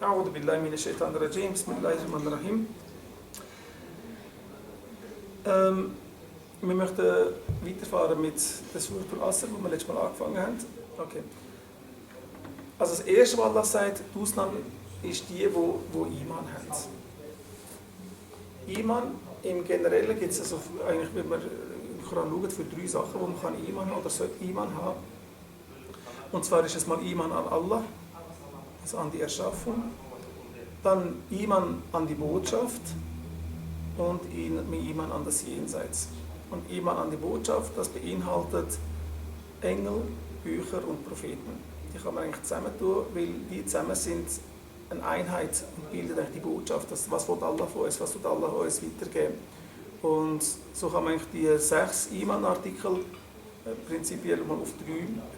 أعوذ بالله من الشيطان الرجيم بسم الله الرحمن الرحيم. Wir möchten weiterfahren mit der Surah Al-Asr, wo wir letztes Mal angefangen haben. Okay. Also das Erste, was Allah sagt, die Ausnahme ist die Iman haben. Iman im Generellen gibt es also eigentlich, wenn man im Koran schaut, für 3 Sachen, wo man kann Iman haben oder sollte Iman haben. Und zwar ist es mal Iman an Allah, also an die Erschaffung, dann Iman an die Botschaft und Iman an das Jenseits. Und Iman an die Botschaft, das beinhaltet Engel, Bücher und Propheten. Die kann man eigentlich zusammentun, weil die zusammen sind eine Einheit und bilden eigentlich die Botschaft. Was will Allah von uns, was will Allah uns weitergeben. Und so kann man eigentlich die 6 Iman-Artikel prinzipiell mal auf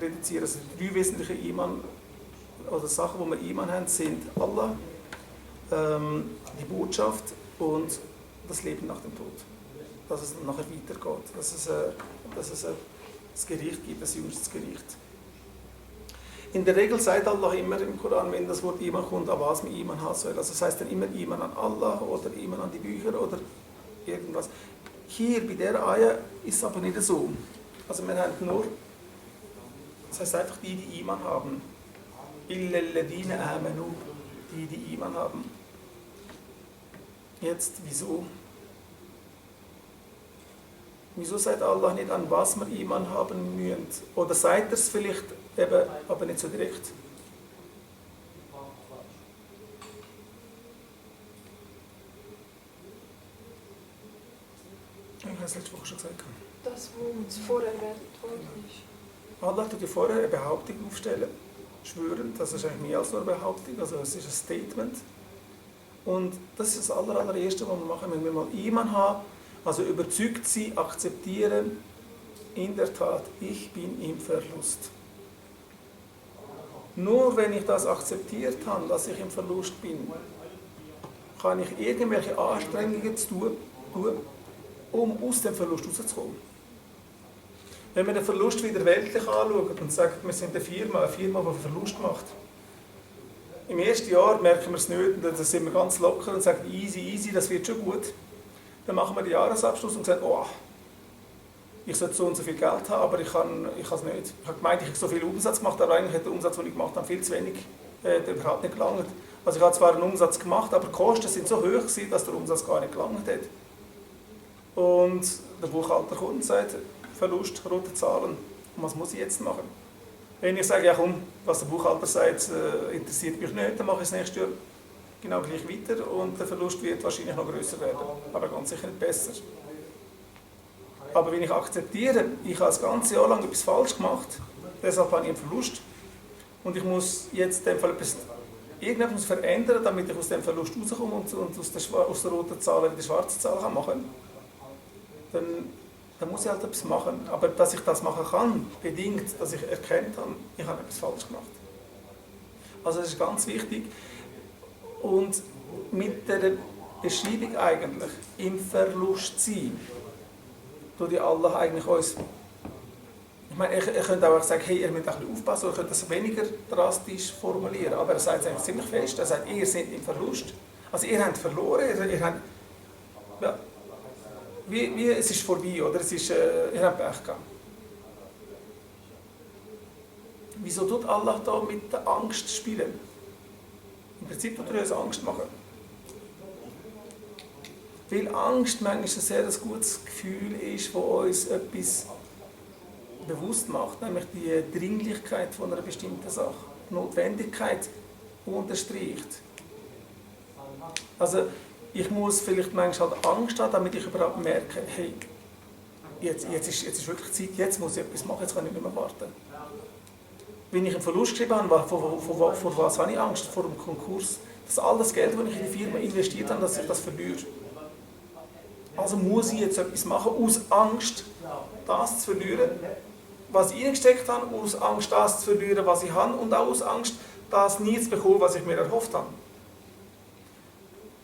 3 reduzieren. Also 3 wesentliche Iman, oder Sachen, wo wir Iman haben, sind Allah, die Botschaft und das Leben nach dem Tod. Dass es nachher weitergeht, dass es ein Gericht gibt, ein jüngstes Gericht. In der Regel sagt Allah immer im Koran, wenn das Wort Iman kommt, an was man Iman haben soll. Also das heißt dann immer Iman an Allah oder Iman an die Bücher oder irgendwas. Hier bei der Ayah ist es aber nicht so. Also wir haben nur, das heißt einfach die Iman haben. Illa alladhina amanu, die Iman haben. Jetzt, wieso? Wieso sagt Allah nicht, an was wir Iman haben müssen? Oder sagt er es vielleicht eben, aber nicht so direkt? Ich habe es letzte Woche schon gesagt. Das, wo uns vorher erwähnt worden ist. Allah tut ja vorher eine Behauptung aufstellen, schwören, das ist eigentlich mehr als nur eine Behauptung, also es ist ein Statement. Und das ist das allererste, was wir machen, wenn wir mal Iman haben, also überzeugt sein, akzeptieren, in der Tat, ich bin im Verlust. Nur wenn ich das akzeptiert habe, dass ich im Verlust bin, kann ich irgendwelche Anstrengungen tun, um aus dem Verlust rauszukommen. Wenn wir den Verlust wieder weltlich anschauen und sagen, wir sind eine Firma, die Verlust macht. Im ersten Jahr merken wir es nicht, dann sind wir ganz locker und sagen, easy, das wird schon gut. Dann machen wir den Jahresabschluss und sagen, oh, ich sollte so und so viel Geld haben, aber ich kann es nicht. Ich habe gemeint, ich habe so viel Umsatz gemacht, aber eigentlich hat der Umsatz, den ich gemacht habe, viel zu wenig, überhaupt nicht gelangt. Also ich habe zwar einen Umsatz gemacht, aber die Kosten sind so hoch gewesen, dass der Umsatz gar nicht gelangt hat. Und der Buchhalter kommt und sagt, Verlust, rote Zahlen, und was muss ich jetzt machen? Wenn ich sage, ja komm, was der Buchhalter sagt, interessiert mich nicht, dann mache ich das nächste Jahr genau gleich weiter und der Verlust wird wahrscheinlich noch größer werden, aber ganz sicher nicht besser. Aber wenn ich akzeptiere, ich habe das ganze Jahr lang etwas falsch gemacht, deshalb habe ich einen Verlust und ich muss jetzt in dem Fall irgendetwas verändern, damit ich aus dem Verlust rauskomme und aus der roten Zahl wieder die schwarze Zahl machen kann, dann muss ich halt etwas machen. Aber dass ich das machen kann, bedingt, dass ich erkannt habe, ich habe etwas falsch gemacht. Also das ist ganz wichtig. Und mit der Beschreibung eigentlich, im Verlust sein, tut ja Allah eigentlich uns... Ich meine, er könnte auch sagen, hey, ihr müsst ein bisschen aufpassen, oder ihr könnt das weniger drastisch formulieren. Aber er sagt es eigentlich ziemlich fest. Er sagt, ihr seid im Verlust. Also ihr habt verloren, ihr habt... Ja, wie es ist vorbei, oder? Ihr habt Pech gehabt. Wieso tut Allah da mit der Angst spielen? Im Prinzip tut er uns Angst machen. Weil Angst manchmal ein sehr gutes Gefühl ist, das uns etwas bewusst macht, nämlich die Dringlichkeit von einer bestimmten Sache, die Notwendigkeit unterstreicht. Also ich muss vielleicht manchmal halt Angst haben, damit ich überhaupt merke, hey, jetzt ist wirklich Zeit, jetzt muss ich etwas machen, jetzt kann ich nicht mehr warten. Wenn ich einen Verlust geschrieben habe, vor was habe ich Angst? Vor dem Konkurs. Dass all das Geld, das ich in die Firma investiert habe, dass ich das verliere. Also muss ich jetzt etwas machen, aus Angst, das zu verlieren, was ich reingesteckt habe, aus Angst, das zu verlieren, was ich habe, und auch aus Angst, das nie zu bekommen, was ich mir erhofft habe.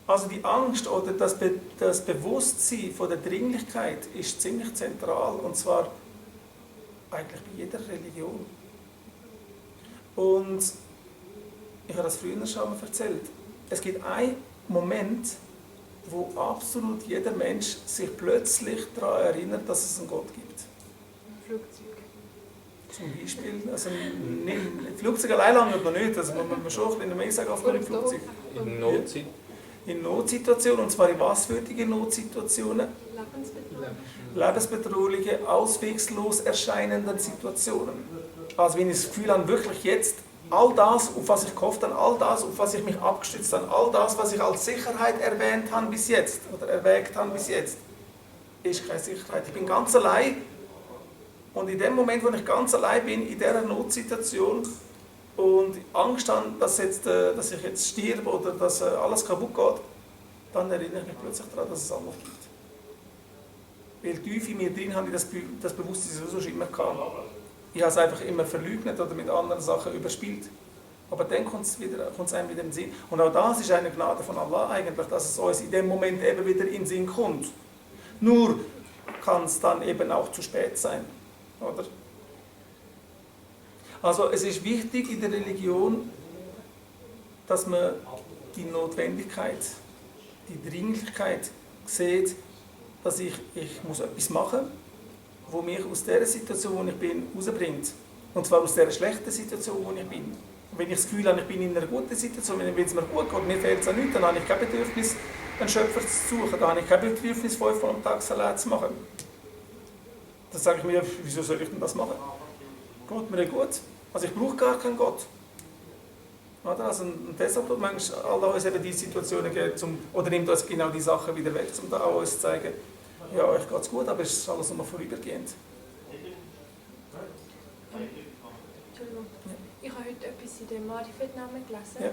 Also die Angst oder das Bewusstsein von der Dringlichkeit ist ziemlich zentral, und zwar eigentlich bei jeder Religion. Und Ich habe das früher schon mal erzählt. Es gibt einen Moment, wo absolut jeder Mensch sich plötzlich daran erinnert, dass es einen Gott gibt. Flugzeug. Zum Beispiel, also nicht, Flugzeug allein lange noch nicht, also man muss schon ein bisschen mehr sagen als nur im Flugzeug. In Notzeit. In Notsituationen, und zwar in was für Notsituationen? Lebensbedrohliche, auswegslos erscheinenden Situationen. Also wenn ich das Gefühl habe, wirklich jetzt all das, auf was ich gehofft habe, all das, auf was ich mich abgestützt habe, all das, was ich als Sicherheit erwähnt habe bis jetzt, oder erwägt habe bis jetzt, ist keine Sicherheit. Ich bin ganz allein. Und in dem Moment, wo ich ganz allein bin, in dieser Notsituation und Angst habe, dass ich jetzt sterbe oder dass alles kaputt geht, dann erinnere ich mich plötzlich daran, dass es Allah gibt. Weil tief in mir drin habe ich das Bewusstsein sowieso schon immer gehabt. Ich habe es einfach immer verleugnet oder mit anderen Sachen überspielt. Aber dann kommt es einem wieder in den Sinn. Und auch das ist eine Gnade von Allah eigentlich, dass es uns in dem Moment eben wieder in den Sinn kommt. Nur kann es dann eben auch zu spät sein. Oder? Also es ist wichtig in der Religion, dass man die Notwendigkeit, die Dringlichkeit sieht, dass ich muss etwas machen muss, wo mich aus der Situation, wo ich bin, rausbringt. Und zwar aus der schlechten Situation, wo ich bin. Und wenn ich das Gefühl habe, ich bin in einer guten Situation, wenn es mir gut geht, mir fehlt es an nichts, dann habe ich kein Bedürfnis, einen Schöpfer zu suchen, dann habe ich kein Bedürfnis, 5 Mal am Tag Salat zu machen. Dann sage ich mir, wieso soll ich denn das machen? Geht mir gut. Also ich brauche gar keinen Gott. Also, und deshalb tut manchmal Allah uns eben die Situationen geben, oder nimmt uns genau die Sachen wieder weg, um da auch uns zu zeigen, ja, euch geht es gut, aber es ist alles nur vorübergehend. Entschuldigung. Ich habe heute etwas in dem Marifat-Namen gelesen. Ja.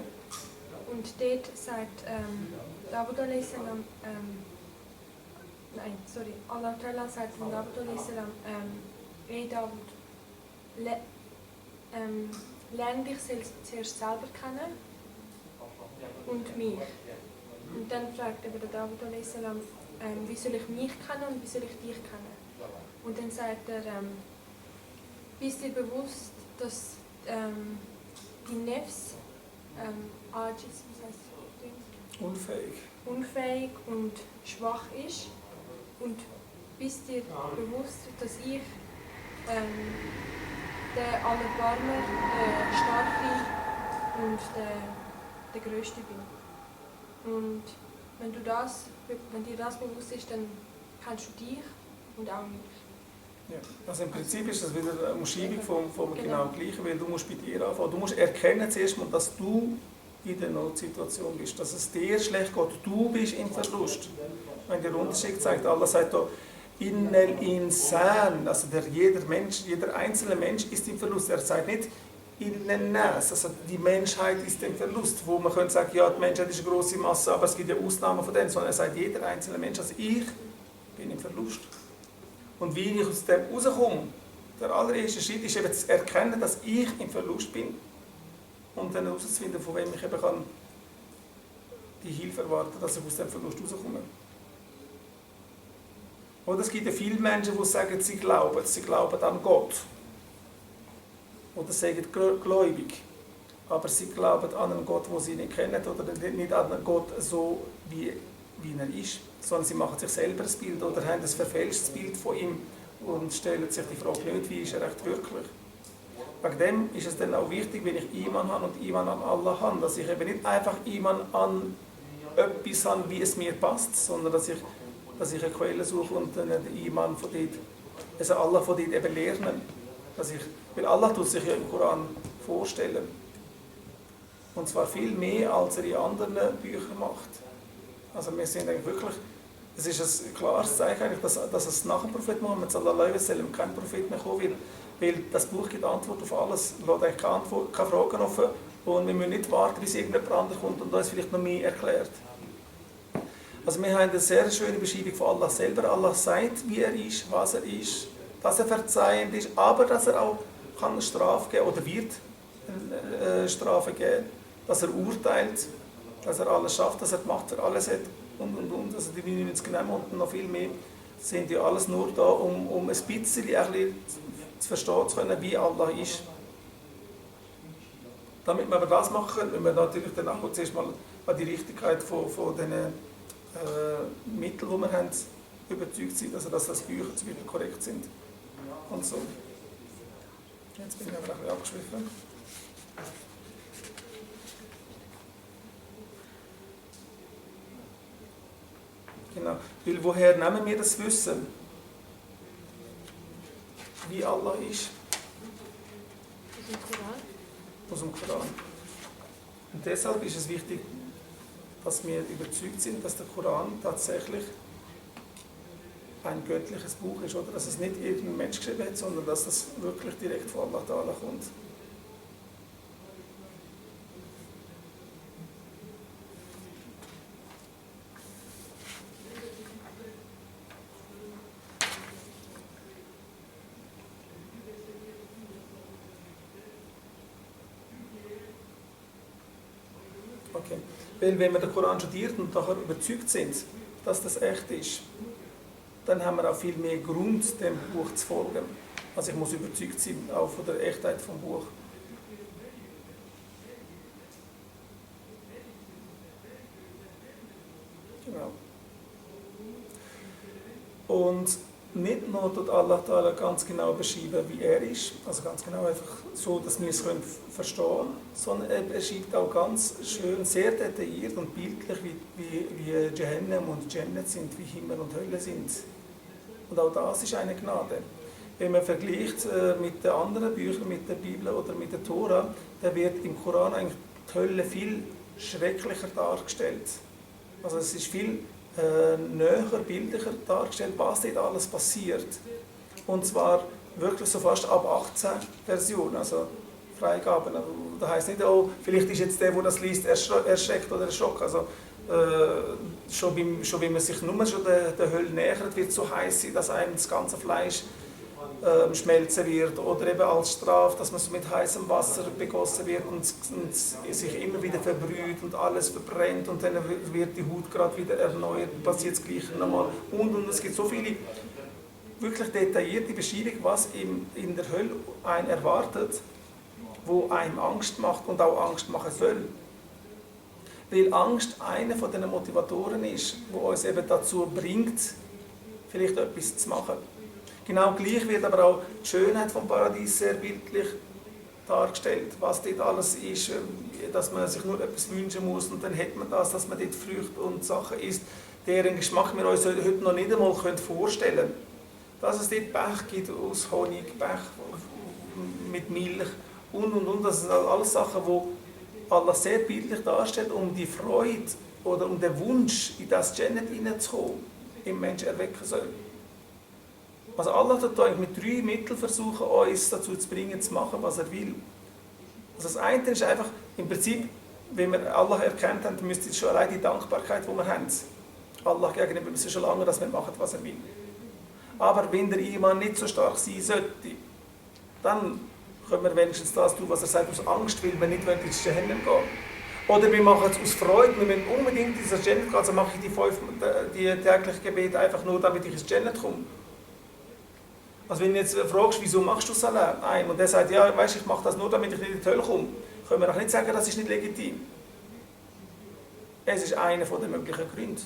Und dort sagt David a.s. Allah Ta'ala sagt von David a.s. Ey David, lerne dich zuerst selber kennen und mich. Und dann fragt eben der David a.s. Wie soll ich mich kennen und wie soll ich dich kennen? Und dann sagt er, bist dir bewusst, dass die Nefs Ajis, was heißt das? Unfähig und schwach ist. Und bist dir bewusst, dass ich der Allerbarmer, der Starke und der Größte bin. Und wenn dir das bewusst ist, dann kennst du dich und auch mich. Ja. Also im Prinzip ist das wieder eine Umschreibung vom genau Gleichen, weil du musst bei dir anfangen. Du musst erkennen zuerst mal, dass du in der Notsituation bist, dass es dir schlecht geht. Du bist im Verlust. Wenn der Unterschied zeigt, Allah sagt da, Innal Insan, also jeder einzelne Mensch ist im Verlust. Er sagt nicht Innan Nas, also die Menschheit ist im Verlust, wo man könnte sagen, ja, die Menschheit ist eine grosse Masse, aber es gibt ja Ausnahmen von denen, sondern er sagt, jeder einzelne Mensch, also ich bin im Verlust. Und wie ich aus dem rauskomme, der allererste Schritt ist eben zu erkennen, dass ich im Verlust bin und dann herauszufinden, von wem ich eben kann die Hilfe erwarten, dass ich aus dem Verlust rauskomme. Oder es gibt ja viele Menschen, die sagen, sie glauben an Gott. Oder sagen gläubig. Aber sie glauben an einen Gott, den sie nicht kennen, oder nicht an einen Gott so, wie er ist. Sondern sie machen sich selber ein Bild oder haben ein verfälschtes Bild von ihm und stellen sich die Frage nicht, wie ist er echt wirklich. Wegen dem ist es dann auch wichtig, wenn ich Iman habe und Iman an Allah habe, dass ich eben nicht einfach Iman an etwas habe, wie es mir passt, sondern dass ich eine Quelle suche und den Iman von dort, also Allah von dort eben lernen. Weil Allah tut sich ja im Koran vorstellen. Und zwar viel mehr, als er in anderen Büchern macht. Also wir sind eigentlich wirklich, es ist ein klares Zeichen, dass es nach dem Prophet Muhammad sallallahu alaihi wasallam kein Prophet mehr kommen wird. Weil das Buch gibt Antwort auf alles, lässt eigentlich keine Fragen offen und wir müssen nicht warten, bis irgendjemand anderes kommt und uns vielleicht noch mehr erklärt. Also wir haben eine sehr schöne Beschreibung von Allah selber. Allah sagt, wie er ist, was er ist, dass er verzeihend ist, aber dass er auch eine Strafe geben oder wird Strafe geben, dass er urteilt, dass er alles schafft, dass er die Macht für alles hat und. Also die 99 Namen und noch viel mehr sind ja alles nur da, um ein bisschen zu verstehen zu können, wie Allah ist. Damit wir aber das machen können, müssen wir natürlich danach zuerst mal an die Richtigkeit von diesen Mitteln, die wir haben, überzeugt sein, also dass das Bücher zum Beispiel korrekt sind. Und so. Jetzt bin ich aber ein bisschen abgeschwiffen. Genau. Weil woher nehmen wir das Wissen, wie Allah ist? Aus dem Koran. Aus dem Koran. Und deshalb ist es wichtig, dass wir überzeugt sind, dass der Koran tatsächlich ein göttliches Buch ist, oder dass es nicht irgendein Mensch geschrieben hat, sondern dass das wirklich direkt von Allah Ta'ala kommt. Okay. Weil wenn wir den Koran studieren und nachher überzeugt sind, dass das echt ist, dann haben wir auch viel mehr Grund, dem Buch zu folgen. Also ich muss überzeugt sein, auch von der Echtheit vom Buch. Genau. Und nicht nur tut Allah Ta'ala ganz genau beschreiben, wie er ist, also ganz genau einfach so, dass wir es verstehen können, sondern er beschreibt auch ganz schön, sehr detailliert und bildlich, wie Jahannam und Jannat sind, wie Himmel und Hölle sind. Und auch das ist eine Gnade. Wenn man vergleicht mit den anderen Büchern, mit der Bibel oder mit der Tora, dann wird im Koran eigentlich die Hölle viel schrecklicher dargestellt. Also es ist viel näher, bildlicher dargestellt, was dort alles passiert. Und zwar wirklich so fast ab 18 Version, also Freigaben. Das heisst nicht, oh, vielleicht ist jetzt der das liest, erschreckt oder erschrocken. Also, schon wenn man sich nur schon der Hölle nähert, wird es so heiß sein, dass einem das ganze Fleisch schmelzen wird. Oder eben als Strafe, dass man so mit heißem Wasser begossen wird und sich immer wieder verbrüht und alles verbrennt und dann wird die Haut gerade wieder erneuert, passiert das Gleiche nochmal. Und es gibt so viele wirklich detaillierte Beschreibungen, was in der Hölle einen erwartet, wo einem Angst macht und auch Angst machen soll. Weil Angst einer von den Motivatoren ist, die uns eben dazu bringt, vielleicht etwas zu machen. Genau gleich wird aber auch die Schönheit vom Paradies sehr bildlich dargestellt, was dort alles ist, dass man sich nur etwas wünschen muss und dann hat man das, dass man dort Früchte und Sachen isst, deren Geschmack wir uns heute noch nicht einmal vorstellen können. Dass es dort Pech gibt aus Honig, Pech mit Milch und. Das sind alles Sachen, die Allah sehr bildlich darstellt, um die Freude oder um den Wunsch, in das Jannat hineinzukommen, im Menschen erwecken soll. Also Allah hat eigentlich mit 3 Mitteln versuchen, uns dazu zu bringen, zu machen, was er will. Also das eine ist einfach, im Prinzip, wenn wir Allah erkannt haben, dann müsste es schon allein die Dankbarkeit, die wir haben. Allah gegenüber ist schon lange, dass wir machen, was er will. Aber wenn der Iman nicht so stark sein sollte, dann können wir wenigstens das tun, was er sagt, aus Angst, weil wir nicht ins Jahannam gehen. Oder wir machen es aus Freude, wir müssen unbedingt ins Jannat gehen, also mache ich die täglichen Gebete einfach nur, damit ich ins Jannat komme. Also wenn du jetzt fragst, wieso machst du Salat? Nein, und der sagt, ja, weißt, ich mache das nur, damit ich nicht in die Hölle komme, können wir auch nicht sagen, das ist nicht legitim. Es ist einer der möglichen Gründe.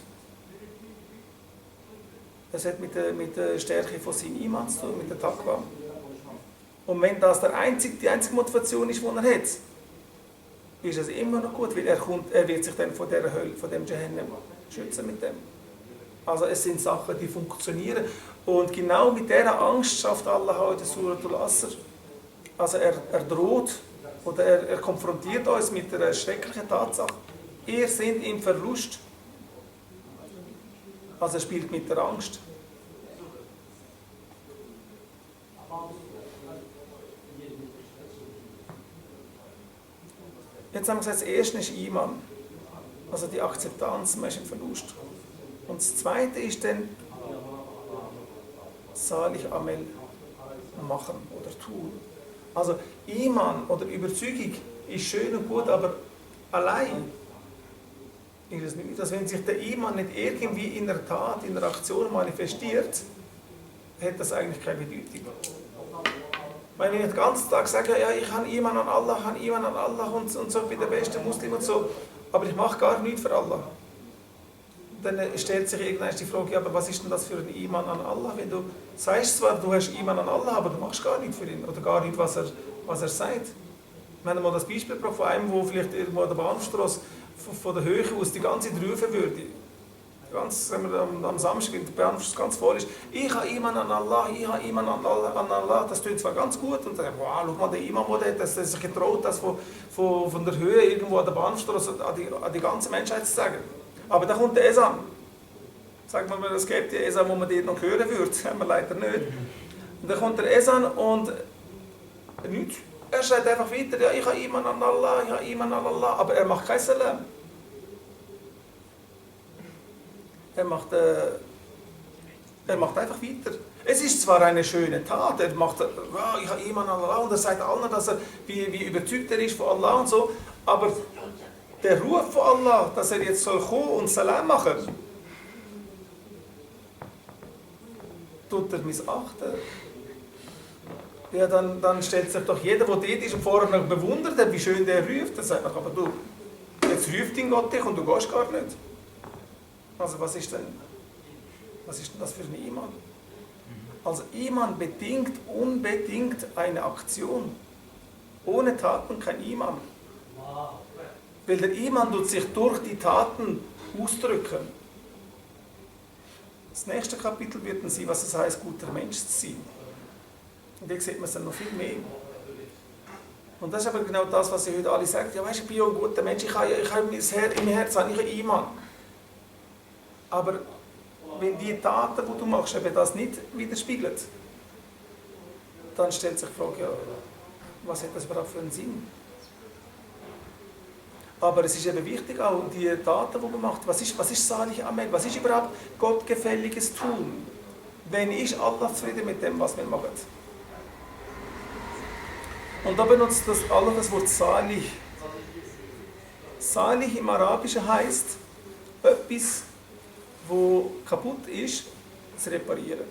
Das hat mit der Stärke von seinem Iman zu tun, mit der Taqwa. Und wenn das die einzige Motivation ist, die er hat, ist es immer noch gut, weil er wird sich dann von dieser Hölle, von dem Jahannam schützen mit dem. Also es sind Sachen, die funktionieren. Und genau mit dieser Angst schafft Allah heute Suratul Asr. Also er droht oder er konfrontiert uns mit einer schrecklichen Tatsache. Ihr seid im Verlust. Also er spielt mit der Angst. Jetzt haben wir gesagt, das erste ist Iman, also die Akzeptanz, man ist im Verlust. Und das zweite ist dann Salih Amel machen oder tun. Also Iman oder Überzeugung ist schön und gut, aber allein ist es nicht. Dass wenn sich der Iman nicht irgendwie in der Tat, in der Aktion manifestiert, hat das eigentlich keine Bedeutung. Wenn ich den ganzen Tag sage, ja, ich habe Iman an Allah und so, ich bin der beste Muslim und so, aber ich mache gar nichts für Allah. Dann stellt sich irgendwann die Frage, ja, aber was ist denn das für ein Iman an Allah? Wenn du sagst zwar, du hast Iman an Allah, aber du machst gar nichts für ihn oder gar nicht, was er sagt. Wir haben mal das Beispiel gebracht von einem, der vielleicht irgendwo an der Bahnstraße von der Höhe aus die ganze Zeit rufen würde. Ganz, wenn wir am Samstag, wenn die Bahnstraße ganz voll ist, ich habe Iman an Allah, ich habe Iman an Allah. Das tut zwar ganz gut und dann, wow, schau mal, der Imam, der sich getraut, das von der Höhe irgendwo an der Bahnstraße an die ganze Menschheit zu sagen. Aber da kommt der Esam. Sagen wir mal, es gibt die Esam, wo man den noch hören würde, das haben wir leider nicht. Und dann kommt der Esam und nichts. Er sagt einfach weiter, ja, ich habe Iman an Allah, ich habe Iman an Allah, aber er macht kein Salam. Er macht einfach weiter. Es ist zwar eine schöne Tat, er macht, wow, ich habe Iman an Allah und er sagt allen, dass er, wie überzeugt er ist von Allah und so, aber der Ruf von Allah, dass er jetzt soll kommen und Salam machen, tut er missachten. Ja, dann stellt sich doch jeder, der dort ist und vorher noch bewundert hat, wie schön der ruft, dann sagt man, aber du, jetzt ruft ihn Gott dich und du gehst gar nicht. Also was ist denn das für ein Iman? Also Iman bedingt unbedingt eine Aktion. Ohne Taten kein Iman. Weil der Iman tut sich durch die Taten ausdrücken. Das nächste Kapitel wird dann sein, was es heißt, guter Mensch zu sein. Und da sieht man es dann noch viel mehr. Und das ist aber genau das, was sie heute alle sagen. Ja, weißt du, ich bin ja ein guter Mensch, ich habe im Herzen ein Iman. Aber wenn die Taten, die du machst, eben das nicht widerspiegeln, dann stellt sich die Frage, ja, was hat das überhaupt für einen Sinn? Aber es ist eben wichtig, auch die Taten, die man macht. Was ist Salih Amel? Was ist überhaupt gottgefälliges Tun? Wenn ist Allah zufrieden mit dem, was wir machen? Und da benutzt Allah das Wort Salih. Salih im Arabischen heisst, etwas, wo kaputt ist, zu reparieren.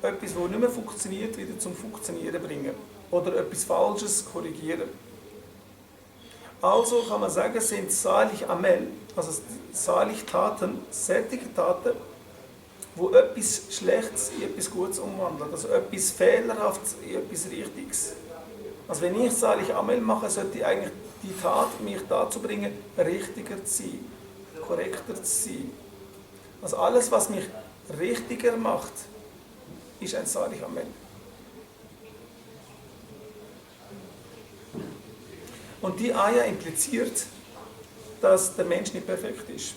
Etwas, das nicht mehr funktioniert, wieder zum Funktionieren bringen. Oder etwas Falsches korrigieren. Also kann man sagen, sind Salih Amel, also Salih Taten, sättige Taten, wo etwas Schlechtes in etwas Gutes umwandeln. Also etwas Fehlerhaftes in etwas Richtiges. Also wenn ich Salih Amel mache, sollte ich eigentlich die Tat mich dazu bringen, richtiger zu sein, korrekter zu sein. Also alles, was mich richtiger macht, ist ein Salih Amel. Und die Ayah impliziert, dass der Mensch nicht perfekt ist.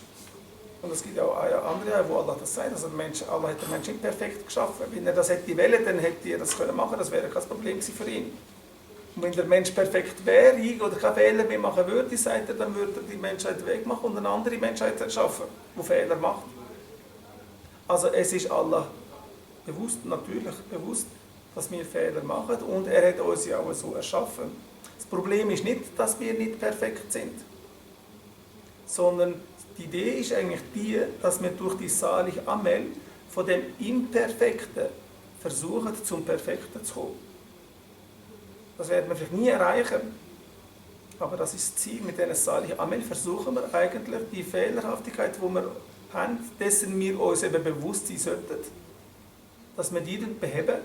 Und es gibt auch andere Ayah, wo Allah das sagt. Also Allah hat den Menschen nicht perfekt geschaffen. Wenn er das hätte wollen, dann hätte er das machen können. Das wäre kein Problem für ihn. Und wenn der Mensch perfekt wäre oder keine Fehler mehr machen würde, sagt er, dann würde er die Menschheit wegmachen und eine andere Menschheit erschaffen, die Fehler macht. Also es ist Allah natürlich bewusst, dass wir Fehler machen und er hat uns ja auch so erschaffen. Das Problem ist nicht, dass wir nicht perfekt sind, sondern die Idee ist eigentlich die, dass wir durch die Salih Amel von dem Imperfekten versuchen, zum Perfekten zu kommen. Das werden wir vielleicht nie erreichen, aber das ist das Ziel. Mit diesen Salih Amel versuchen wir eigentlich die Fehlerhaftigkeit, die wir haben, dessen wir uns eben bewusst sein sollten, dass wir die dann beheben,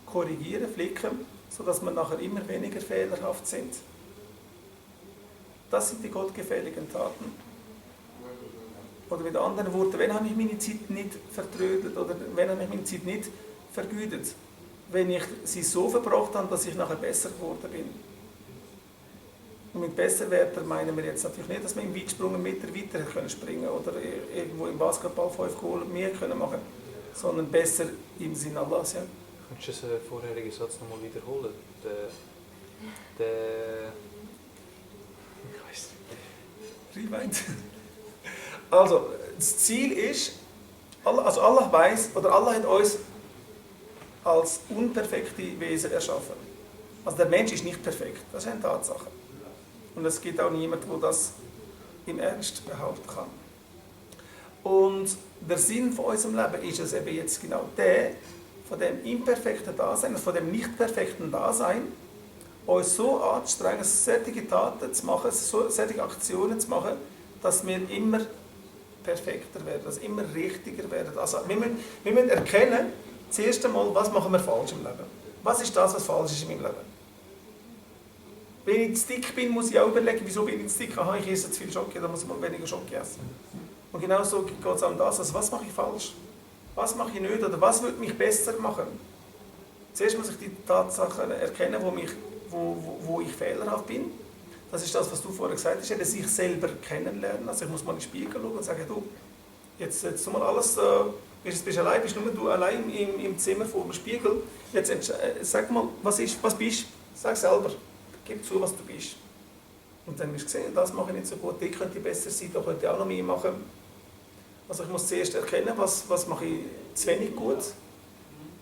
korrigieren, flicken, sodass wir nachher immer weniger fehlerhaft sind. Das sind die gottgefälligen Taten. Oder mit anderen Worten, wenn habe ich meine Zeit nicht vertrödelt oder wenn habe ich meine Zeit nicht vergütet, wenn ich sie so verbracht habe, dass ich nachher besser geworden bin. Und mit besser werden meinen wir jetzt natürlich nicht, dass wir im Weitsprung einen Meter weiter springen können oder irgendwo im Basketball 5 Goal mehr machen können, sondern besser im Sinne Allahs. Ja. Kannst du den vorherigen Satz nochmal wiederholen? Ich weiß nicht. Rewind. Also, das Ziel ist, Allah weiß, oder Allah hat uns als unperfekte Wesen erschaffen. Also der Mensch ist nicht perfekt, das ist eine Tatsache. Und es gibt auch niemanden, der das im Ernst behaupten kann. Und der Sinn von unserem Leben ist es eben jetzt genau der, von dem imperfekten Dasein, von dem nicht perfekten Dasein, uns so anzustrengen, solche Taten zu machen, solche Aktionen zu machen, dass wir immer perfekter werden, dass wir immer richtiger werden. Also wir müssen erkennen, zuerst einmal, was machen wir falsch im Leben. Was ist das, was falsch ist in meinem Leben? Wenn ich zu dick bin, muss ich auch überlegen, wieso bin ich zu dick? Aha, ich esse zu viel Schoki, dann muss ich mal weniger Schoki essen. Und genau so geht es um das. Also was mache ich falsch? Was mache ich nicht? Oder was würde mich besser machen? Zuerst muss ich die Tatsachen erkennen, wo ich fehlerhaft bin. Das ist das, was du vorher gesagt hast, dass ich selber kennenlernen. Also ich muss mal in den Spiegel schauen und sagen, du, jetzt tu mal alles, bist allein, bist nur du allein im Zimmer vor dem Spiegel. Jetzt sag mal, was bist du? Sag selber. Gib zu, was du bist. Und dann wirst du sehen, das mache ich nicht so gut, die könnte besser sein, da könnte ich auch noch mehr machen. Also ich muss zuerst erkennen, was mache ich zu wenig gut,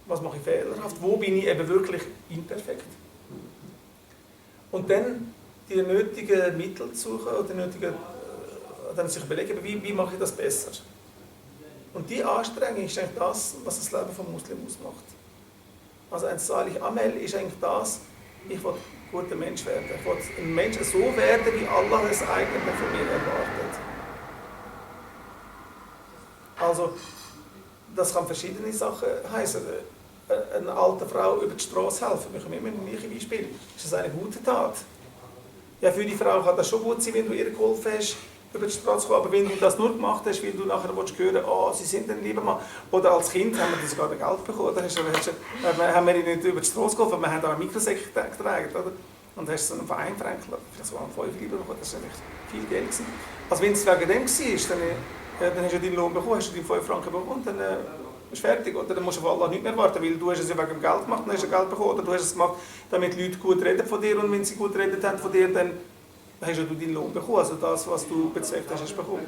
was mache ich fehlerhaft, wo bin ich eben wirklich imperfekt. Und dann die nötigen Mittel zu suchen, oder dann sich überlegen, wie mache ich das besser. Und die Anstrengung ist eigentlich das, was das Leben vom Muslim ausmacht. Also ein Salih Amel ist eigentlich das, ich will ein guter Mensch werden. Ich will ein Mensch so werden, wie Allah es eigentlich von mir erwartet. Also, das kann verschiedene Sachen heißen. Eine alte Frau über die Straße helfen. Wir kommen immer mit dem gleichen Beispiel. Ist das eine gute Tat? Ja, für die Frau kann das schon gut sein, wenn du ihr geholfen hast, über die Straße zu kommen. Aber wenn du das nur gemacht hast, weil du nachher hören, oh, sie sind ein lieber Mann. Oder als Kind haben wir sogar Geld bekommen. Oder haben wir ihnen nicht über die Straße geholfen, wir haben da einen Mikrosäck getragen. Oder? Und hast so einen Verein veränkelt. Das waren 5 Lieber bekommen, das war viel Geld gewesen. Also wenn es wegen dem war, dann hast du deinen Lohn bekommen, hast du deine 5 Franken bekommen und dann ist fertig. Oder dann musst du auf Allah nicht mehr warten, weil du hast es ja wegen dem Geld gemacht, dann hast du Geld bekommen. Oder du hast es gemacht, damit Leute gut reden von dir, und wenn sie gut redet haben von dir, dann hast du deinen Lohn bekommen. Also das, was du bezweckt hast, hast du bekommen.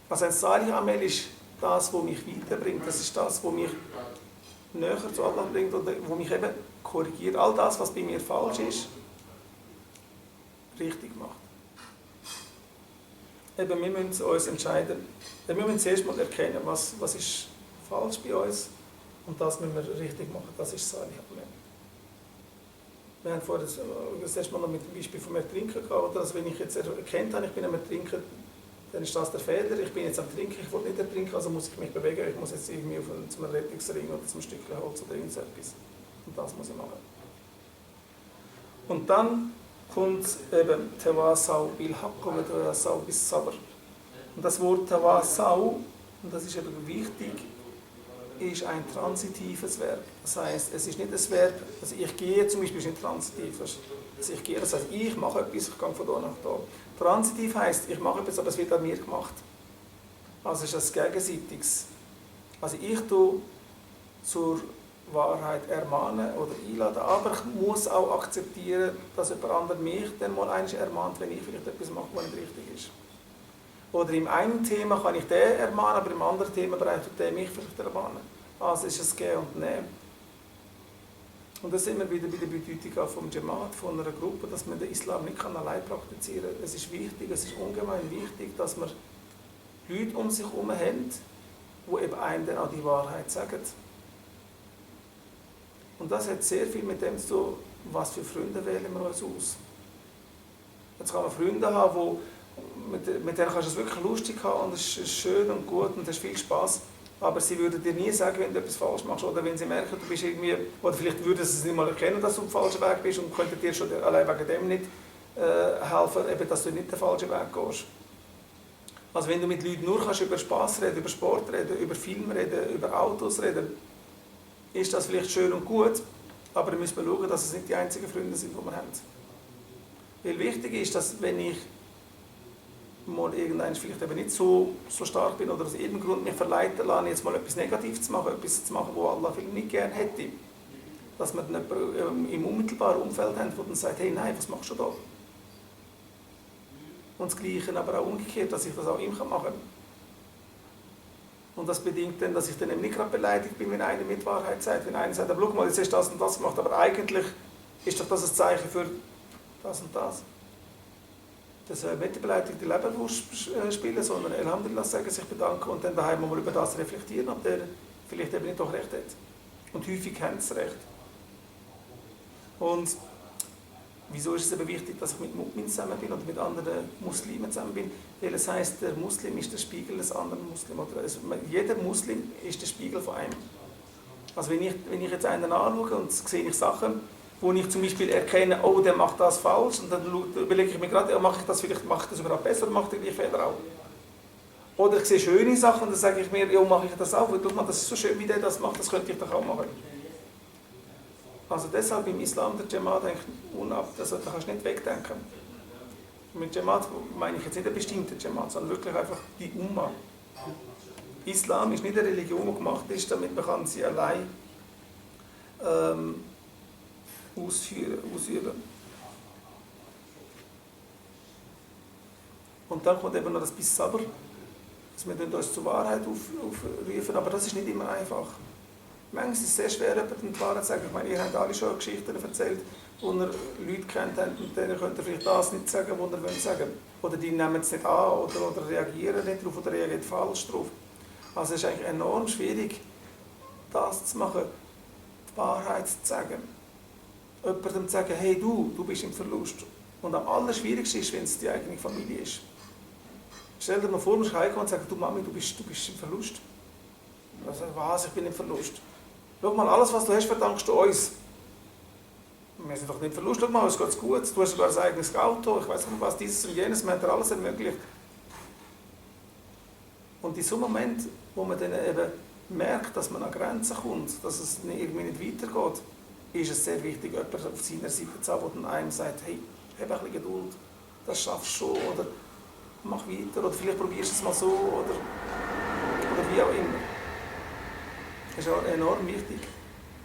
Also ein Salih Amel ist das, was mich weiterbringt. Das ist das, was mich näher zu Allah bringt oder was mich eben korrigiert. All das, was bei mir falsch ist, richtig macht. Eben, wir müssen uns entscheiden. Wir müssen zuerst mal erkennen, was ist falsch bei uns, und das müssen wir richtig machen. Das ist Salih Amel. Wir haben vorhin das erste Mal noch mit dem Beispiel vom Ertrinken gehabt. Also wenn ich jetzt erkannt habe, ich bin am Ertrinken, dann ist das der Fehler. Ich bin jetzt am Trinken, ich will nicht ertrinken, also muss ich mich bewegen. Ich muss jetzt irgendwie zum Rettungsring oder zum Stückchen Holz oder irgendetwas. Und das muss ich machen. Und dann kommt eben Tawasau bil Haqq und Tawasau bis Sabr. Und das Wort Tawasau, und das ist eben wichtig, ist ein transitives Verb. Das heisst, es ist nicht ein Verb, also ich gehe zum Beispiel, ist nicht transitiv. Also ich gehe, das heisst, ich mache etwas, ich gehe von da nach da. Transitiv heisst, ich mache etwas, aber es wird an mir gemacht. Also es ist ein Gegenseitiges. Also ich tue zur Wahrheit ermahnen oder einladen, aber ich muss auch akzeptieren, dass jemand anderes mich dann mal einmal ermahnt, wenn ich vielleicht etwas mache, was nicht richtig ist. Oder im einen Thema kann ich den ermahnen, aber im anderen Themenbereich tut der mich vielleicht ermahnen. Also ist es Gehen und Nehmen. Und da sind wir wieder bei der Bedeutung vom Jamaat, von einer Gruppe, dass man den Islam nicht allein praktizieren kann. Es ist wichtig, es ist ungemein wichtig, dass wir Leute um sich herum haben, die eben einem dann auch die Wahrheit sagen. Und das hat sehr viel mit dem zu tun, was für Freunde wählen wir uns aus. Jetzt kann man Freunde haben, mit denen kannst du es wirklich lustig haben und es ist schön und gut und hast viel Spass. Aber sie würden dir nie sagen, wenn du etwas falsch machst. Oder wenn sie merken, du bist irgendwie, oder vielleicht würden sie es nicht mal erkennen, dass du auf dem falschen Weg bist und könnten dir schon allein wegen dem nicht helfen, eben, dass du nicht den falschen Weg gehst. Also wenn du mit Leuten nur kannst über Spass reden, über Sport reden, über Film reden, über Autos reden, ist das vielleicht schön und gut, aber dann müssen wir schauen, dass es nicht die einzigen Freunde sind, die wir haben. Weil wichtig ist, dass wenn ich mal irgendwann vielleicht eben nicht so stark bin oder aus irgendeinem Grund mich verleiten lasse, jetzt mal etwas Negatives zu machen, etwas zu machen, was Allah vielleicht nicht gerne hätte, dass wir dann jemanden im unmittelbaren Umfeld haben, der dann sagt, hey, nein, was machst du da? Und das Gleiche aber auch umgekehrt, dass ich das auch ihm machen kann. Und das bedingt dann, dass ich dann eben nicht gerade beleidigt bin, wenn einer mit Wahrheit sagt. Wenn einer sagt, schau mal, jetzt hast du das und das gemacht, aber eigentlich ist doch das ein Zeichen für das und das. Das nicht die beleidigte Leberwurst spielen, sondern Alhamdulillah sagen, sich bedanken und dann daheim mal über das reflektieren, ob der vielleicht eben nicht doch recht hat. Und häufig haben sie recht. Und wieso ist es eben wichtig, dass ich mit Mu'min zusammen bin oder mit anderen Muslimen zusammen bin? Weil es heisst, der Muslim ist der Spiegel des anderen Muslims. Jeder Muslim ist der Spiegel von einem. Also wenn ich jetzt einen anschaue und sehe ich Sachen, wo ich zum Beispiel erkenne, oh, der macht das falsch, und dann überlege ich mir gerade, mache ich das überhaupt besser oder mache ich die Fehler auch? Oder ich sehe schöne Sachen und dann sage ich mir, ja, mache ich das auch? Guck mal, das ist so schön, wie der das macht, das könnte ich doch auch machen. Also deshalb im Islam der Jamaat eigentlich also da kannst du nicht wegdenken. Mit Jamaat meine ich jetzt nicht eine bestimmte Jamaat, sondern wirklich einfach die Umma. Islam ist nicht eine Religion, die gemacht ist, damit man sie allein ausüben. Und dann kommt eben noch das bis Sabr, dass wir uns zur Wahrheit aufrufen, aber das ist nicht immer einfach. Manchmal ist es sehr schwer, jemandem die Wahrheit zu sagen. Ich meine, ihr habt alle schon Geschichten erzählt, wo ihr Leute kennt habt, und denen könnt ihr vielleicht das nicht sagen, was ihr sagen wollt. Oder die nehmen es nicht an oder reagieren nicht darauf oder reagieren falsch darauf. Also es ist eigentlich enorm schwierig, das zu machen, die Wahrheit zu sagen. Jemandem zu sagen, hey du bist im Verlust. Und am allerschwierigsten ist, wenn es die eigene Familie ist. Stell dir mal vor, du musst heimkommen und sagen, du Mami, du bist im Verlust. Also, was, ich bin im Verlust. Schau mal, alles was du hast, verdankst du uns. Wir sind doch nicht im Verlust, schau mal, uns geht's gut, du hast sogar ein eigenes Auto, ich weiß nicht was, dieses und jenes, wir haben dir alles ermöglicht. Und in so einem Moment, wo man dann eben merkt, dass man an Grenzen kommt, dass es irgendwie nicht weitergeht, ist es sehr wichtig, jemanden auf seiner Seite zu haben, der einem sagt, hey, hab ein bisschen Geduld, das schaffst du schon, oder mach weiter, oder vielleicht probierst du es mal so, oder wie auch immer. Das ist enorm wichtig.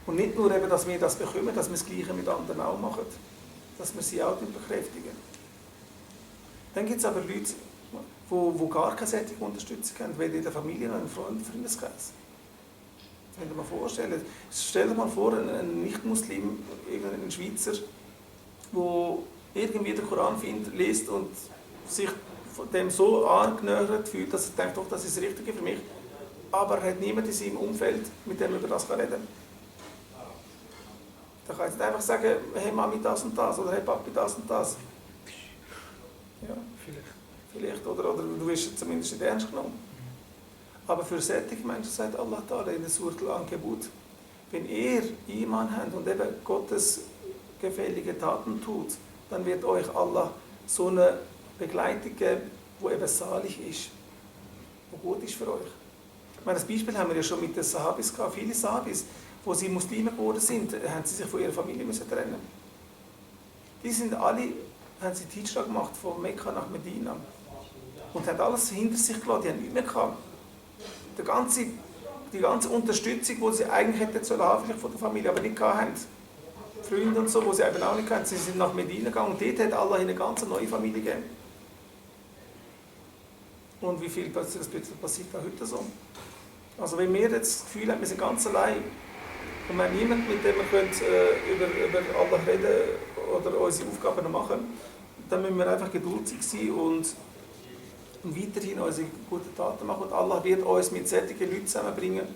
Und nicht nur, eben, dass wir das bekommen, dass wir das Gleiche mit anderen auch machen, dass wir sie auch bekräftigen. Dann gibt es aber Leute, die gar keine solche Unterstützung haben, weder in der Familie noch im Freundeskreis. Wenn ihr mal vorstellt, stell dir mal vor, ein Nicht-Muslim, irgendein Schweizer, der irgendwie den Koran liest und sich von dem so angenähert fühlt, dass er denkt, doch, das ist das Richtige für mich, aber er hat niemanden in seinem Umfeld, mit dem er über das reden kann. Da kann ich nicht einfach sagen, hey Mami das und das, oder hey Papi das und das. Ja, vielleicht. Oder du wirst zumindest nicht ernst genommen. Aber für solche Menschen sagt Allah Ta'ala in der Surah Al-Ankabut, wenn ihr Iman habt und eben Gottes gefällige Taten tut, dann wird euch Allah so eine Begleitung geben, die eben salig ist, die gut ist für euch. Ich meine, das Beispiel haben wir ja schon mit den Sahabis gehabt. Viele Sahabis, wo sie Muslime geworden sind, haben sie sich von ihrer Familie müssen trennen. Die sind alle, haben sie die Hijra gemacht von Mekka nach Medina und haben alles hinter sich gelassen, die haben nichts mehr gehabt. Die ganze Unterstützung, die sie eigentlich hätten sollen haben, vielleicht von der Familie, aber nicht gehabt haben. Freunde und so, die sie eben auch nicht hatten, sie sind nach Medina gegangen und dort hat Allah eine ganz neue Familie gegeben. Und wie viel passiert auch heute so? Also wenn wir jetzt das Gefühl haben, wir sind ganz allein und wir haben niemanden, mit dem wir über Allah reden oder unsere Aufgaben machen, dann müssen wir einfach geduldig sein und weiterhin unsere guten Taten machen. Und Allah wird uns mit solchen Leuten zusammenbringen,